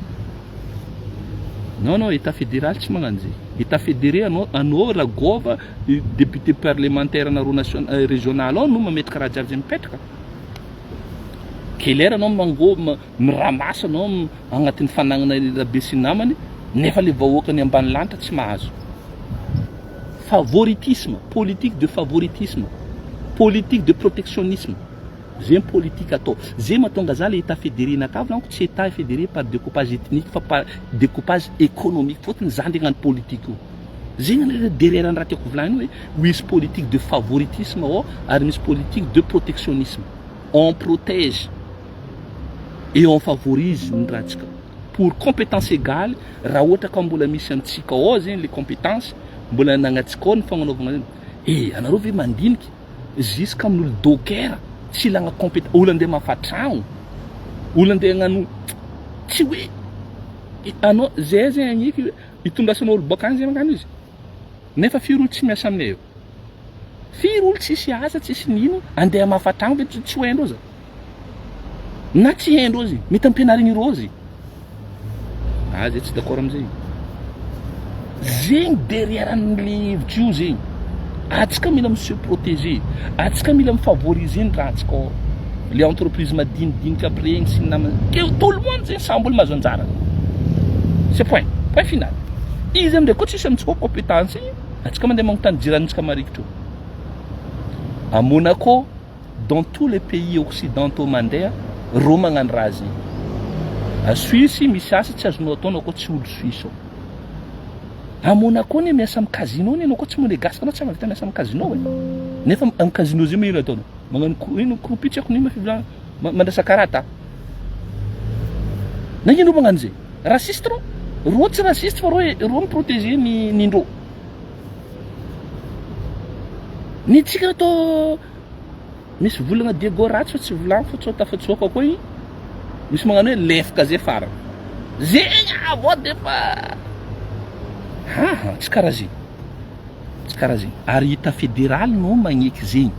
Non non, état fédéral tsy magnano zay. État fédéré anao anao ragôva député parlementaire anareo nation euh, régional ao no mametraka raha jiaby zay mipetraka. Quelle heure anao mango miramasa anao agnatin'ny fanagnana rabe sy namany nefa le vahoaka ny ambany lanitra tsy mahazo. Favoritisme, politique de favoritisme, politique de protectionnisme. Zegny politique atao. Zegny mahatonga za le état fédéré nakahy volaniko tsy état fédéré par découpage ethnique fa par découpage économique fôtony za ndeha hagnano politique io. Zegny anie derrière ny raha tiako volagniny hoe misy politique de favoritisme ao ary misy politique de protectionnisme. On protège et on favorise ny rahantsika. Pour compétence égale raha ohatra ka mbola misy amintsika ao zegny le compétence mbola anagnantsika ao ny fagnanaovagna zegny. Eh anareo ve mandiniky jusqu'à amin'olo docker tsy ilagna compétence olo andeha hamafa tragno, olo andeha hagnano tsy hoe anao zay zegny agniky itondrasanao olo bôka agny zegny magnano izy nefa firy olo tsy miasa aminay eo firy olo tsisy asa tsisy nino andeha hamafa tragno ve tsy ho haindreo za na tsy haindreo izy mety ampianarigny reo izy ah zay tsy d'accord amizegny zegny derrière an'le hevitra io zegny atsika mila mi se protéger atsika mila mi-favoriser ny rahantsika ao le entreprise madinidinika aby regny sy ny namany ke tout le monde zegny samby olo mahazo anjarany c'est point point final. Izy amindray koa tsisy amintsika compétence igny, antsika mandeha magnontany jiranitsika marikitry io. À Monaco, dans tous les pays occidentaux mandeha, reo magnano raha zegny. À Suisse misy asa tsy azonao atao anao koa tsy olo Suisse ao. À Monaco anie miasa am casino anie anao koa tsy monegasque anao tsy mahavita miasa am casino e. Nefa am casino zegny ino ataonao? Magnano ino croupie tsy haiko n'ino ma fivolagna, mandrasa karata. Nagnino reo magnano zegny? Raciste reo. Reo tsy raciste fa reo reo mi-protéger ny ny-ndreo. Ny tsika atao misy volagna Diego ratsy fa tsy volagno fa tsy ho tafatsoaka koa igny. Misy magnano hoe lefaka zay farany. Zegny avao de fa haha tsy karaha zegny. Tsy karaha zegny. Ary État fédéral no magneky zegny.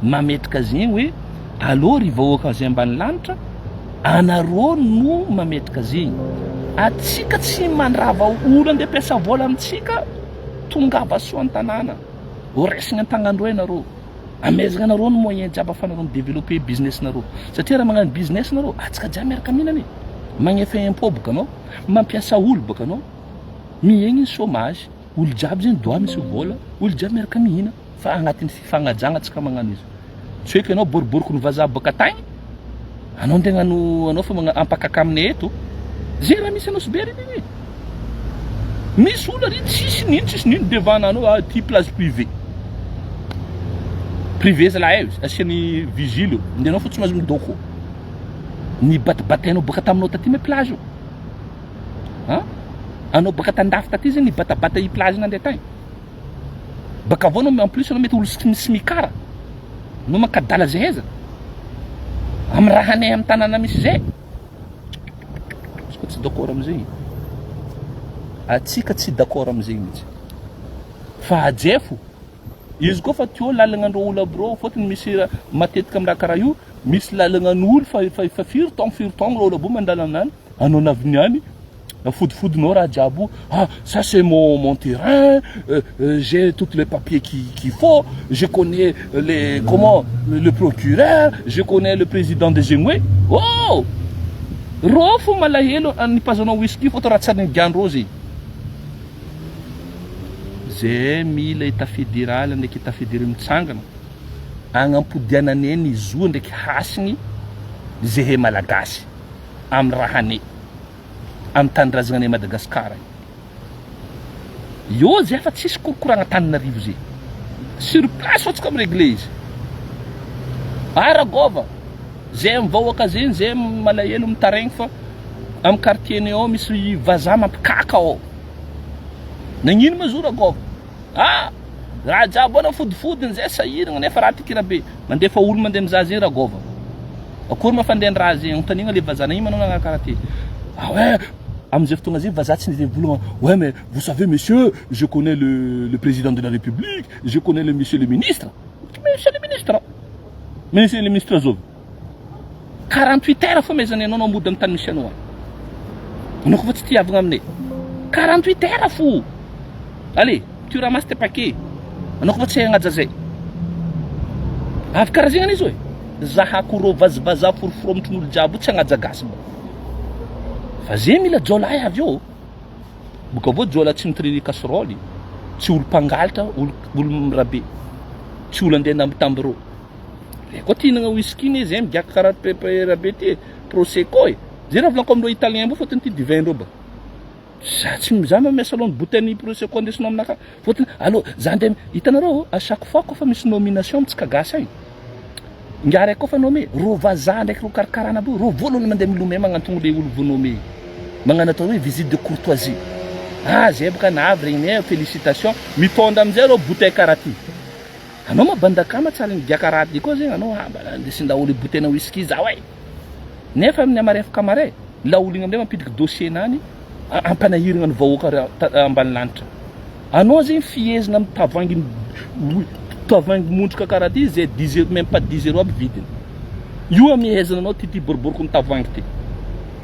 Mametraka zegny hoe allo ry vahoaka zay ambany lanitra, anareo no mametraka zegny. Atsika tsy mandrava olo andeha ampiasa vola amintsika, tongava soa an-tanàna. Ho raisina an-tagnandreo ianareo. Amezagna anareo ny moyen jiaby ahafahanareo mi-developper business nareo. Satria raha magnano business nareo, atsika jiaby miaraka mihinana e. Magnefa impôt boka anao, mampiasa olo boka anao, mihegny ny chômage. Olo jiaby zegny doit misy vola, olo jiaby miaraka mihina fa agnatin'ny fifagnajagna tsika magnano izy. Tsy hoe anao boriboriky ny vazaha baka tagny, anao ndeha hagnano anao fa magna ampakaka aminay eto. Zegny raha misy anao be regny e. Misy olo ary tsisy nino tsisy nino devant anao ah ty plage privée. Privé zalahy e, asiany vigile io, ndeha anao fa tsy mahazo midôko. Nibatibatainao baka taminao taty ma plage io. An? Anao baka tandafy taty zegny nibatabata i plage nandeha tagny. Baka avao anao en plus anao mety olo smikara. Anao mankadala zay aiza? Amy rahanay amy tanàna misy zay. Tsika tsy d'accord amizegny. Atsika tsy d'accord amizegny mihitsy. Fa ajefo. Izy koa fa teo lalagna andreo olo aby reo fôtony misy matetika amy raha karaha io misy lalagna an'olo fa efa firy taogno firy taogno reo olo aby io mandalo aminany. Anao navy niany, afodifodinao raha jiaby io, ah ça c'est mon mon terrain, j'ai toutes les papiers qui qu'il faut, je connais les comment le procureur, je connais le président de Zegnoe, oh! Rô fo malahelo anipazanao whisky fô raha tsy nigiandrô zegny. Zay mila état fédéral ndraiky état fédéré mitsangana agnampodianane ny zo ndraiky hasigny zehe malagasy. amin'ny rahane amin'ny tanindrazagna Madagascar io zay fa tsisy korokoragna Antananarivo zay sur place fa tsika mi-régler izy aragova zay amin'ny vahoaka zegny zay malahelo mitaraigny fa amin'ny quartier-nay ao misy vazaha mampikaka ao nagnino ma zo ragova Ah! Raha jiaby ao nafodifodiny zay sahiragna nefa raha ty kirabe. Mandefa olo mandeha mizaha zegny ragôva. Akory ma fandehan'ny raha zegny? Anontaniagna le vazaha nagnino manao nagnano karaha ty? Ah ouais! Amizay fotoagna zay vazaha tsy ndeha nivolagna ouais mais vous savez monsieur, je connais le le président de la république, je connais le monsieur le ministre. Monsieur le ministre? Monsieur le ministre zôvy? 48 heures fomezany anao anao mody amin'ny tany misy anao any. Anao koa fa tsy tiavagna aminay. 48 heures fo. Allez, tu ramasses tes paquets. Anao koa fa tsy hagnaja zay. Avy karaha zegny anie izy oe. Zahako rô vazivazaha foroforomitrin'olo jiaby io tsy hagnaja gasy mba. Fa ze mila jiolahy avy eo. Boka avao jiolahy tsy mitrainer casserole, tsy olo mpangalatra, olo olo mirabe. Tsy olo andeha anambitamby rô. Zay koa ty hinagna whisky ne zay migiaka karaha pepe rabe ty e, prosecco e. Zay raha volaniko amindreo italien mbô fôtony ty du-vin ndreo ba. Za tsy za mampiasa aloha ny bouteille ny prosecco andesinao aminakahy. Fôtony allo za ndeha hitanareo à chaque fois kôfa misy nomination amintsika gasy agny, ingahy raiky kôfa nommé, rô vazaha ndraiky rô karakarana aby io, rô voalohany mandeha milomay magnantogno le olo vao nommé. Magnano atao hoe visite de courtoisie. Ah zay boka navy regninay, félicitations, mitôndra amizay rô bouteille karaha ty. Anao ma bandaka ma tsary nigiaka raha ty koa zegny anao ah mba andesin-daoly bouteille-na whisky zaho e. Nefa amin'ny amarefo kamare, laoly igny amizay mampidriky dossier-nany ampanahiragna ny vahoaka ambany lanitra. Anao zegny fihezina amin'ny tavoahangy tavoahangy mondroka karaha ty zay dix euros même pas dix euros aby vidiny. Io amehezana anao ty ty boriboriko ny tavoahangy ty.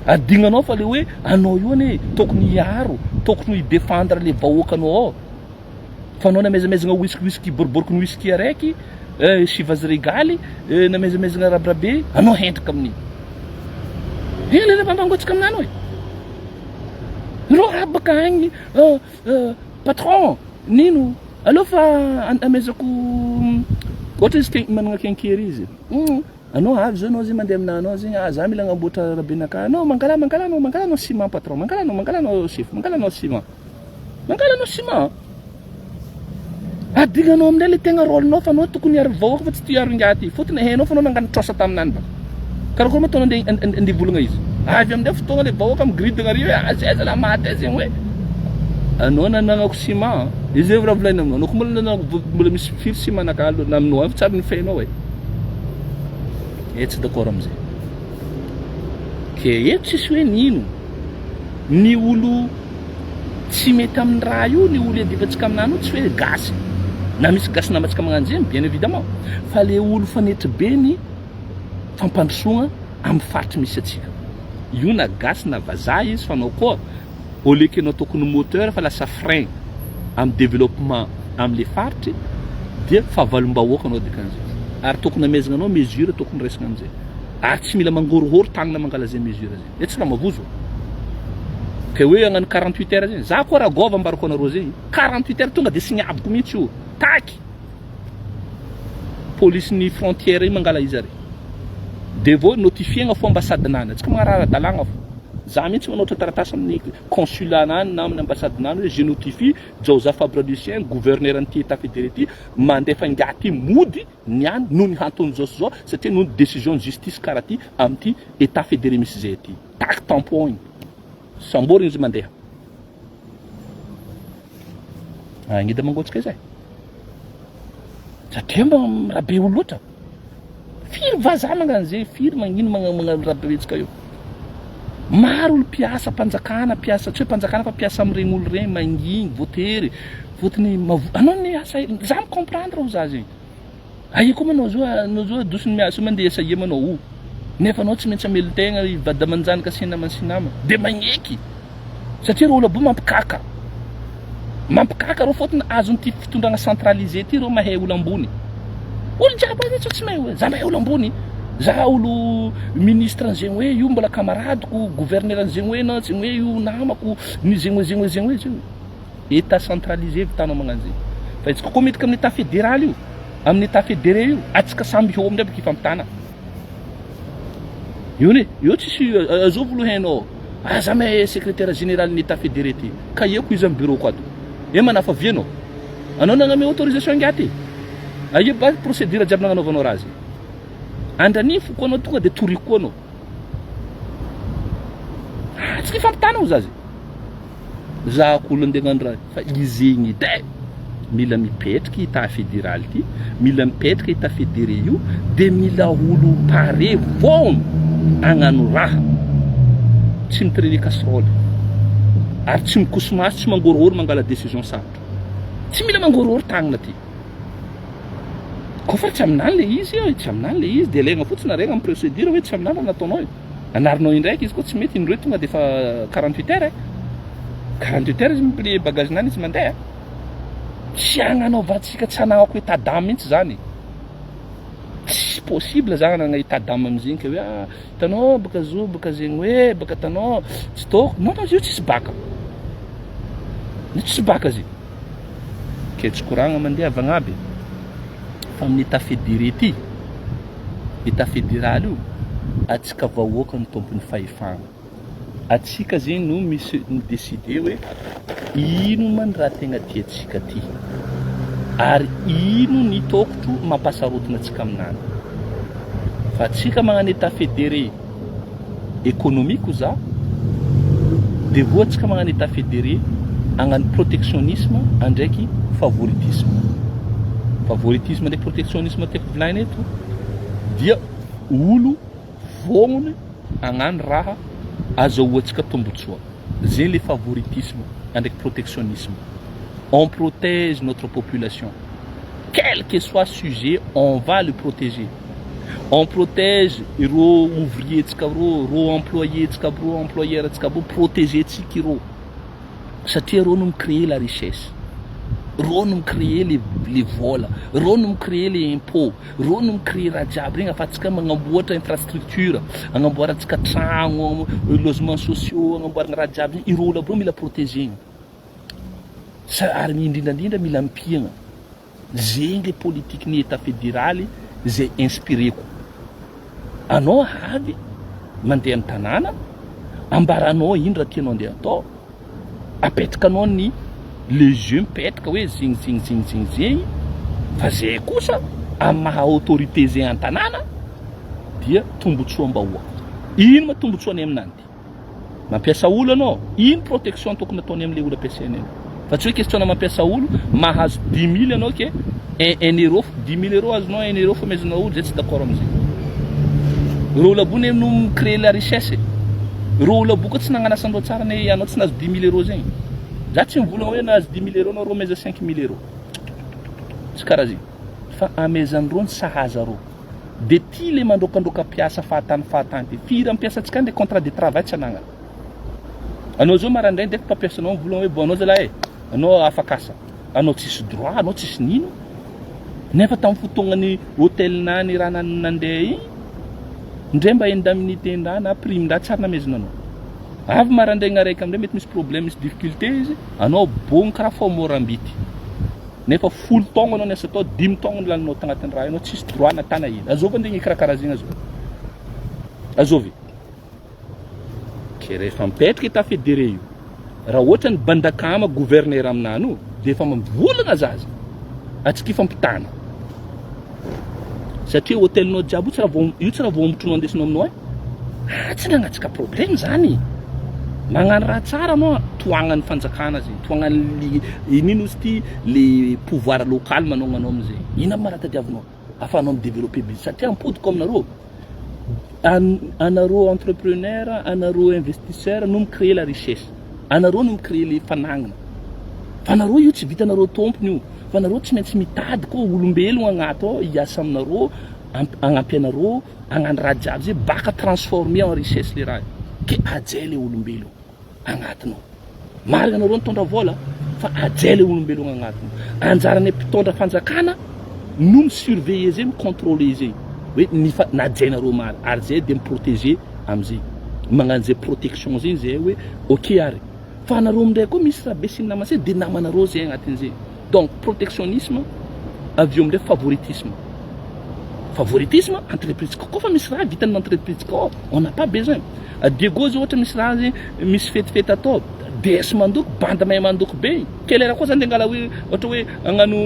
Adignanao fa le hoe anao io anie tokony hiaro, tokony hi-défendre le vahoakanao ao. Fa anao namezamezzagna whisky whisky boriboriko ny whisky araiky eh, Chivas Regal eh, namezamezzagna rabirabe, anao hentraka amin'igny. Ela le mampangotsaka aminany oe. Ireo aby baka agny patron nino aleo fa amezako ohatra izy manana kenkery izy. Anao avy zao anao zegny mandeha aminah anao zegny ah za mila agnamboatra arabenakahy anao mangala mangala anao mangala anao ciment patron mangala anao mangala anao chef mangala anao ciment mangala anao ciment adignanao aminay le tegna rôle-nao fa anao tokony hiaro vahoaka fa tsy ty hiaro ingahy ty fôtony hainao fa anao nangano trosa taminany baka karakory moa ataonao andeha andeha hivolagna izy avy amin'izay fotoagna le vahoaka migoridagna ary hoe ah zay zalahy maty e zegny hoe anao nanagnako ciment izy zay raha volagnina aminao anao koa mbola nanagnako mbola misy firy ciment naka aminao any fa tsy ary nifehinao e. Eh tsy d'accord amizay. Ke eto tsisy hoe nino. Ny olo tsy mety amin'ny raha io, ny olo iadivantsika aminany io tsy hoe gasy. Na misy gasy namantsika magnano zegny bien évidemment. Fa le olo fanetry be ny fampandrosoagna amin'ny faritry misy antsika. Io na gasy na vazaha izy fa anao koa au lieu que anao tokony moteur fa lasa frein amin'ny développement amin'le faritry dia fahavalom-bahoaka anao dikan'izay ary tokony amezagna anao mesure tokony raisina amin'izay ary tsy mila mangorohoro tagnana mangala zay mesure zay e tsy raha mavozo ke hoe hagnano 48 heures zegny za koa raha gôva ambarako anareo zegny 48 heures tonga de signaviko mihitsy io taky Police ny frontière io mangala izy ary. De vao notifier-gna fo ambassade nany. Antsika magnaraha ara-dalàgna fo. Za mihitsy manoatra taratasy amin'ny consulat nany na amin'ny ambassade nany hoe je notifie Jaoza Fabre Lucien, gouverneur an'ity état fédéré ty, mandefa ingahy ty mody niany noho ny antony zao sy zao satria noho ny décision ny justice karaha ty amin'ity état fédéré misy zay ty. Taky tampon igny. Samborigny izy mandeha. Agny edy mangotsika izay. Satria mba raha be olo loatra. Firy vazaha magnano zay, firy magnino magnano raha be hetsika io. Maro olo mpiasa mpanjakana, mpiasa tsy hoe mpanjakana fa mpiasa amin'ireny olo ireny manginy, voatery, fotony mavo, anao ny asa, za mi-comprendre ho za zegny. Aia koa manao zo anao zo adosony miasa mandeha asa aia manao o nefa anao tsy maintsy amelon-tegna i vady aman-janaka sy namana sy nama de magneky satria reo olo aby io mampikaka mampikaka reo fôtony azon'ity fitondragna centralisé ty reo mahay olo ambony olo jiaby aza tsy mahay hoe za mahay olo ambony za olo ministre an'zegny hoe io mbola camaradeko gouverneur an'zegny hoe na zegny hoe io namako ny zegny hoe zegny hoe zegny hoe zegny Etat centralisé vitanao magnano zegny. Fa izy koa miditra amin'ny etat fédéral io, amin'ny etat fédéré io, atsika samby eo amindray baka hifampitana. Io ne, eo tsisy azovy lo hainao. Ah za mahay secrétaire général ny etat fédéré ty. Ka eo ko izy amin'ny bureau ko ato. E manafa avy anao. Anao nagname autorisation ingahy ty. Aia ba procédure jiaby nagnanaovanao raha zegny. Andranifo ko anao tonga de toriko koa anao. Ah, tsy hifampitana ho za ze. Za ko olo andeha hagnano raha fa izegny edy e! Mila mipetraka état fédéral ty, mila mipetraka état fédéré io de mila olo pare vôgno hagnano raha, tsy mi-trainer casserole ary tsy mikoso-maso, tsy mangôrôhôro mangala décision sarotra, tsy mila mangôrôhôro tagnana ty. Koa fa tsy aminany le izy, tsy aminany le izy de alaigna fotsiny aregna amin'ny procédure hoe tsy aminany raha nataonao e. Anarinao indraiky izy koa tsy mety indroe tonga dia efa 48 heures e. 48 heures izy mi-plier bagage nany izy mandeha. Tsy agnanaovantsika tsy anagnako état d'âme mihitsy zany. Tsy possible zany anagna état d'âme amizegny ka hoe ah hitanao baka zo baka zegny hoe baka tanao tsy tôko. Non non izy io tsisy baka. Io tsisy baka izy. Ke tsy koragna mandeha avy agnaby fa amin'ny état fédéré ty. Etat federaly io, atsika vahoaka no tompon'ny fahefana. Atsika zegny no misy mi-decider hoe ino ma ny raha tegna tiantsika ty ary ino ny tokotro mampasarotina atsika aminany. Fa atsika magnano etat federé économique za de voa atsika magnano etat federé hagnano protectionnisme andraiky favoritisme. Favoritisme ndraiky protectionnisme tiako volagnina eto dia olo vognony hagnano raha azahoantsika tombotsoa. Zegny le favoritisme andraiky protectionnisme. On protège notre population quel que soit sujet on va le protéger. On protège ireo ouvrier tsika ireo, ireo employé tsika aby ireo, employeur tsika aby ireo, protéger tsika ireo satria ireo no mi-créer la richesse, ireo no mi-créer le jiaby le vôla, reo no mi-créer le impôt, reo no mi-créer raha jiaby regny afahantsika magnamboatra infrastructure, agnamboarantsika tragno, logements sociaux, agnamboaragna raha jiaby regny, ireo olo aby reo mila proteger-gna. Sa ary indrindra indrindra mila ampiagna. Zegny le politique ny Etat federaly zay inspireko. Anao avy mandeha am tanàna, ambaranao ino raha tianao andeha atao, apetrakanao ny le jeu mipetraka hoe zegny zegny zegny zegny zegny, fa zay kosa am maha autorité zay an-tanàna dia tombotsoam-bahoaka. Ino ma tombotsoanay aminany ty? Mampiasa olo anao, ino protection tokony ataony amle olo ampiasainy iny? Fa tsy hoe question na mampiasa olo, mahazo 10 000 anao ke un un euro, 10 000 euros azonao un euro famezanao olo, zay tsy d'accord amizay. Reo olo aby io no mi créer la richesse e. Reo olo aby io koa tsy nagnano asandreo tsara ne anao tsy nahazo 10 000 euros zegny. Za tsy mivolagna hoe nahazo 10 000 euros anao reo ameza 5000 euros. Tsy karaha zegny. Fa amezandreo ny sahaza reo. De ty le mandrokandroka mpiasa fahatany fahatany ty. Firy am mpiasantsika any le contrat de travail tsy anagnana. Anao zao maraindrainy de mpampiasa anao mivolagna hoe bon anao zalahy e, anao afaka asa. Anao tsisy droit, anao tsisy nino. Nefa tam fotoagnany hotel nany raha nandeha igny, ndre mba indemnité ndraha na prime ndraha tsy ary namezana anao. Avy maraindraigna araiky amindray mety misy problème misy difficulté izy, anao bogny karaha fao môrambity. Nefa 10 taogno anao niasa tao, 5 taogno nilaninao tagnatin'ny raha io, anao tsisy droit na tana hely. Azovy andeha hikarakara zegny azovy. Azovy. Ke rehefa mipetraka état fédéré io, raha ohatra ny bandakama gouverneur aminany io, dia efa mivolagna zaza. Atsika ifampitana. Satria hôtelinao jiaby io tsy raha vao io tsy raha vao ombotronao andesinao aminao e. Ah, tsy nagnatsika problème zany. Magnano raha tsara anao, tohagnan'ny fanjakana zegny, tohagnan'ny ino izy ty le pouvoir local manaogna anao amizay. Ino ma raha tadiavinao? Afahanao mi-développer business satria ampodiko aminareo. Anareo entrepreneur, anareo investisseur no mi-créer la richesse. Anareo no mi-créer le fanagnana. Fa anareo io tsy vitanareo tompony io. Fa anareo tsy maintsy mitady koa olombelogno agnaty ao hiasa aminareo, hagnampy anareo, hagnano raha jiaby zay baka transformer en richesse le raha io. Ke hajaina le olombelogno agnatiny ao. Marina anareo nitondra vola fa hajaina le olombelogno agnatiny ao. Anjaran'ny mpitondra fanjakana no mi-surveiller zay, mi-contrôler zay. Hoe ny fa najainareo marina ary zay dia mi-protéger amizay. Magnano zay protection zay zay hoe ok ary. Fa anareo amindray koa misy rabe sy ny namana sy dia namanareo zay agnatin'izay. Donc protectionnisme avy eo amindray favoritisme. Favoritisme entreprise koa fa misy raha vitan'ny entreprise koa on n'a pas besoin. Diego zao ohatra misy raha zay misy fetifety atao DS mandoko bande mahay mandoko be. Quelle heure koa zany angala hoe ohatra hoe hagnano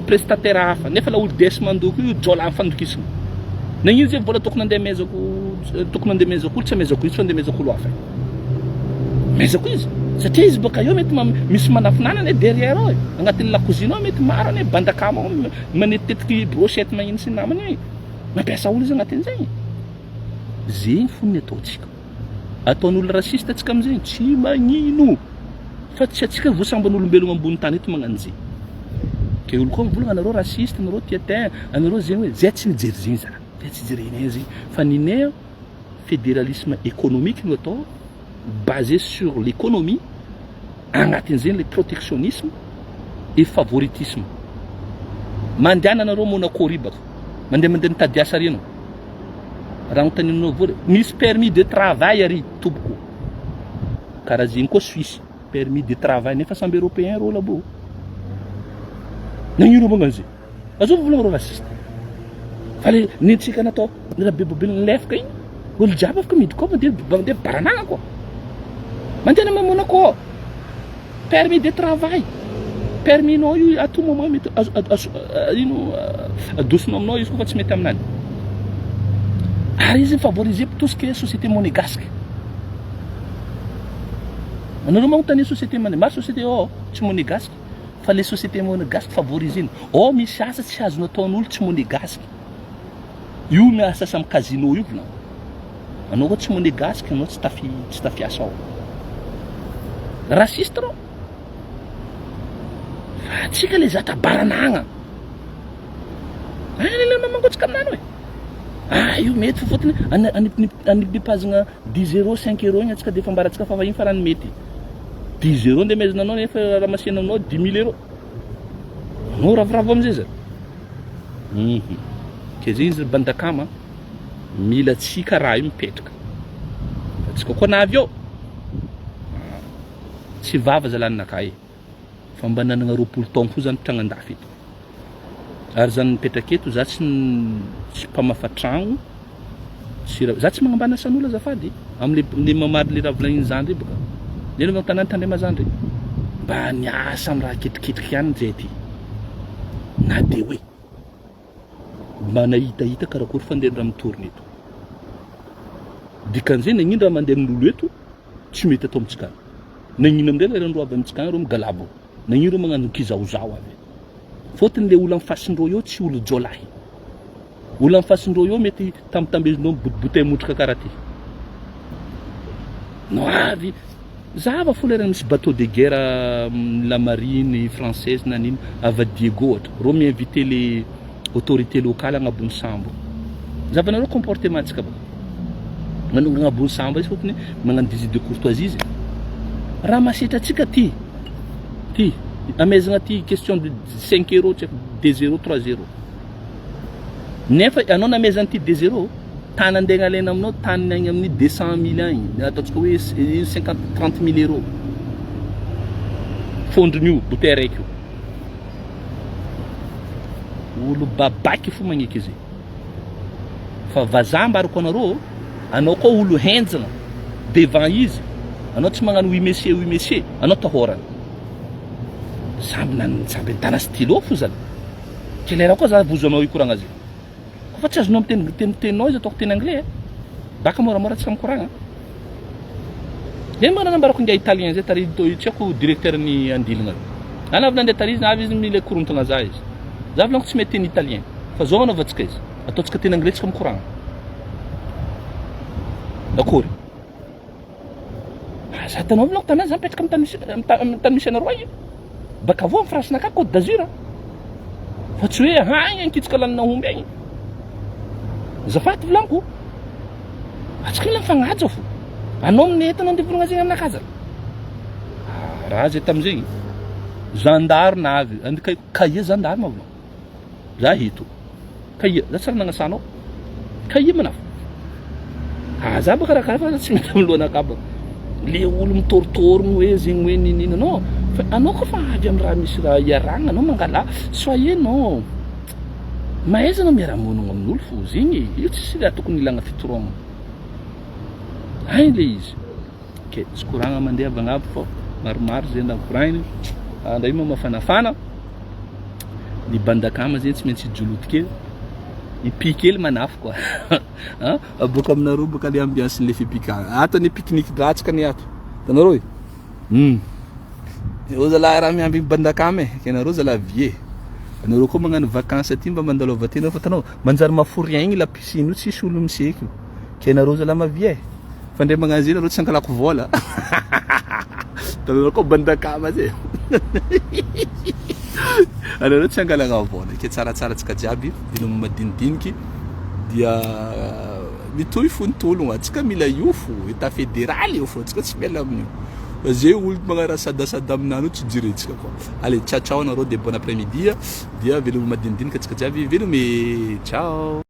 prestataire hafa nefa la olo DS mandoko io jôla fandokisana. Nagnino zay vola tokony andeha amezako tokony andeha amezako olo tsy amezako izy fa andeha amezako olo hafa. Mezako izy satria izy baka eo mety misy manafinana anie derrière ao e, agnatin'ny lakozia ao mety maro anie bandakama ao manetitetiky brochette magnino sy ny namany io e, mampiasa olo izy agnatin'izay. Zegny fo ny ataontsika. Ataon'olo raciste antsika amizegny tsy magnino fa tsy antsika vao samban'olombelogno ambony tany eto magnano zegny. Ke olo koa mivolagna anareo raciste, anareo tia tegna, anareo zegny hoe zay tsy mijery zegny za, zay tsy jerenay zegny fa ninay fédéralisme économique no atao basé sur l'économie agnatin'izay le protectionnisme et favoritisme. Mandehana anareo Monaco ry baka mandeha mandeha mitady asa ary anao raha agnontanianao vola misy permis de travail ary tompoko karaha zegny koa Suisse permis de travail nefa samby européen rô labo nagnino magnano zay azovy volagna rô raciste fa le nentsika natao ny raha bebobe nilefaka igny olo jiaby afaka miditra koa mandeha mandeha baranagna koa mandeha na Monaco permis de travail permis nao io à tout moment mety ino adosinao aminao izy koa fa tsy mety aminany ary izy favoriser tout ce qui est société monégasque. Anareo magnontany société monégasque, maro société ao tsy monégasque fa le société monégasque favorisena ao misy asa tsy azonao ataon'olo tsy monégasque io miasa asa amy casino io volagno anao koa tsy monégasque anao tsy tafy tsy tafiasa ao raciste rô fa atsika le zatra baranagna any le mamangotsika aminany hoe ah io mety fa fôtony anipipazagna 10 euros 5 euros igny atsika de efa ambaratsika fa igny farany mety 10 euros nde amezana anao nefa raha masiana aminao 10 000 euros. Anao ravoravo amizay zany. Hum. Ke zegny izy ry bandakama mila antsika raha io mipetraka. Antsika koa navy eo. Tsy vava zalahy ninakahy e. Fa mba nanagna 20 taogno fo za nitragna andafy eto. Ary za nipetraka eto za tsy tsy mpamafa tragno. Tsy ra, za tsy magnambany asan'olo azafady amle le mamaly le raha volagniny zandry io boka. Neny avy an-tanàna tandrema zandry. Mba niasa am raha ketriketriky ihany njay ty. Na de hoe mba nahitahita karakory fandehan'ny raha mitorina eto. Dikan'izay nagnino raha mandeha amin'olo eto tsy mety atao amintsika any. Nagnino amindray leran'ireo avy amintsika any ireo migalabo. Nagnino ireo magnano kizahozaho avy. Fôtony le olo am fasindreo eo tsy olo jiolahy. Olo am fasindreo eo mety tambitambezinao mibotiboty motrika karaha ty. No avy zava fo lerany misy bateau de guerre la marine française na nino avy a Diego ohatra. Reo mi-inviter le autorité locale agnabony sambo. Zavanareo comportement tsika baka. Manonga agnabony sambo izy fôtony magnano visite de courtoisie izy. Raha masetra atsika ty. Ty amezagna ty question de 5 euros tsy haiko 2 euros 3 euros. Nefa anao namezana ty 2 euros, tany andeha alaina aminao tany agny amin'ny 200 mille agny, ataontsika hoe 50 30 mille euros. Fondron'io bouteille raiky io. Olo babaky fo magneky izy. Fa vazaha ambarako anareo, anao koa olo henjana devant izy, anao tsy magnano oui monsieur oui monsieur, anao tahorana. Samby nan samby nitana stylo fo zany. Ke lera koa za vozo anao hikoragna azy. Koa fa tsy azonao miteny teniteninao izy ataoko teny anglais e. Baka moramora tsika mikoragna. Zay mba nanambarako ingahy italien zay tary to tsy haiko directeur ny andilagna. Ana avy nandeha tary izy avy izy mila korontagna za izy. Za volaniko tsy mety teny italien. Fa zao anaovantsika izy. Ataontsika teny anglais tsika mikoragna. Akory. Aza atanao volaniko tanà za mipetraka amin'ny tany misy tany misy anareo agny. Baka avao amin'ny France naka Côte d'Azur. Fa tsy hoe agny ankitsika lanina omby agny. Azafady volaniko. Atsika mila mifagnaja fo. Anao mety anao andeha volagna zegny aminakahy zany. Ah, raha zay tamizegny. Zandary navy, andika kahie zandary ma volagno. Za eto. Kahie, za tsy raha nagnasanao. Kahie manafo. Ah, za baka raha karaha fa tsy mety amin'ny lohanakahy baka. Le olo mitorotoro hoe zegny hoe ninina non. Fa anao koa fa avy amin'ny raha misy raha iarahagna anao mangala soyez non. Mahaiza anao miara-monogno amin'olo fo zegny e, io tsisy raha tokony ilagna fitorogna. Hay le izy. Ok, tsy koragna mandeha avy agnabo fô maromaro zegny raha koragniny. Andra io moa mafanafana. Ny bandakama zegny tsy maintsy hijoloto kely. Hipi kely manafo koa. An, aboaka aminareo boka le ambiance le fipikana. Ato anie pique-nique dratsika anie ato. Hitanareo e? Hum. Eo zalahy raha miambigny bandakama e, ke nareo zalahy vie. Anareo koa magnano vacances aty mba mandalova aty nareo fa tanao manjary mafory aigny la piscine io tsisy olo miseky io. Ke nareo zalahy mavia e. Fa ndre magnano zay nareo tsy angalako vola. Tanareo koa bandakama zay. Anareo tsy angalagna vola. Ke tsaratsara antsika jiaby, veloma madinidiniky dia Mitohy fo ny tologno, antsika mila io fo, etat federal io fo, antsika tsy miala amin'io. Fa ze olo magnaraha sadasada aminany io tsy jerentsika koa. Allez, ciao ciao anareo de bon après midi, dia veloma madinidinika antsika jiaby, veloma e! Ciao.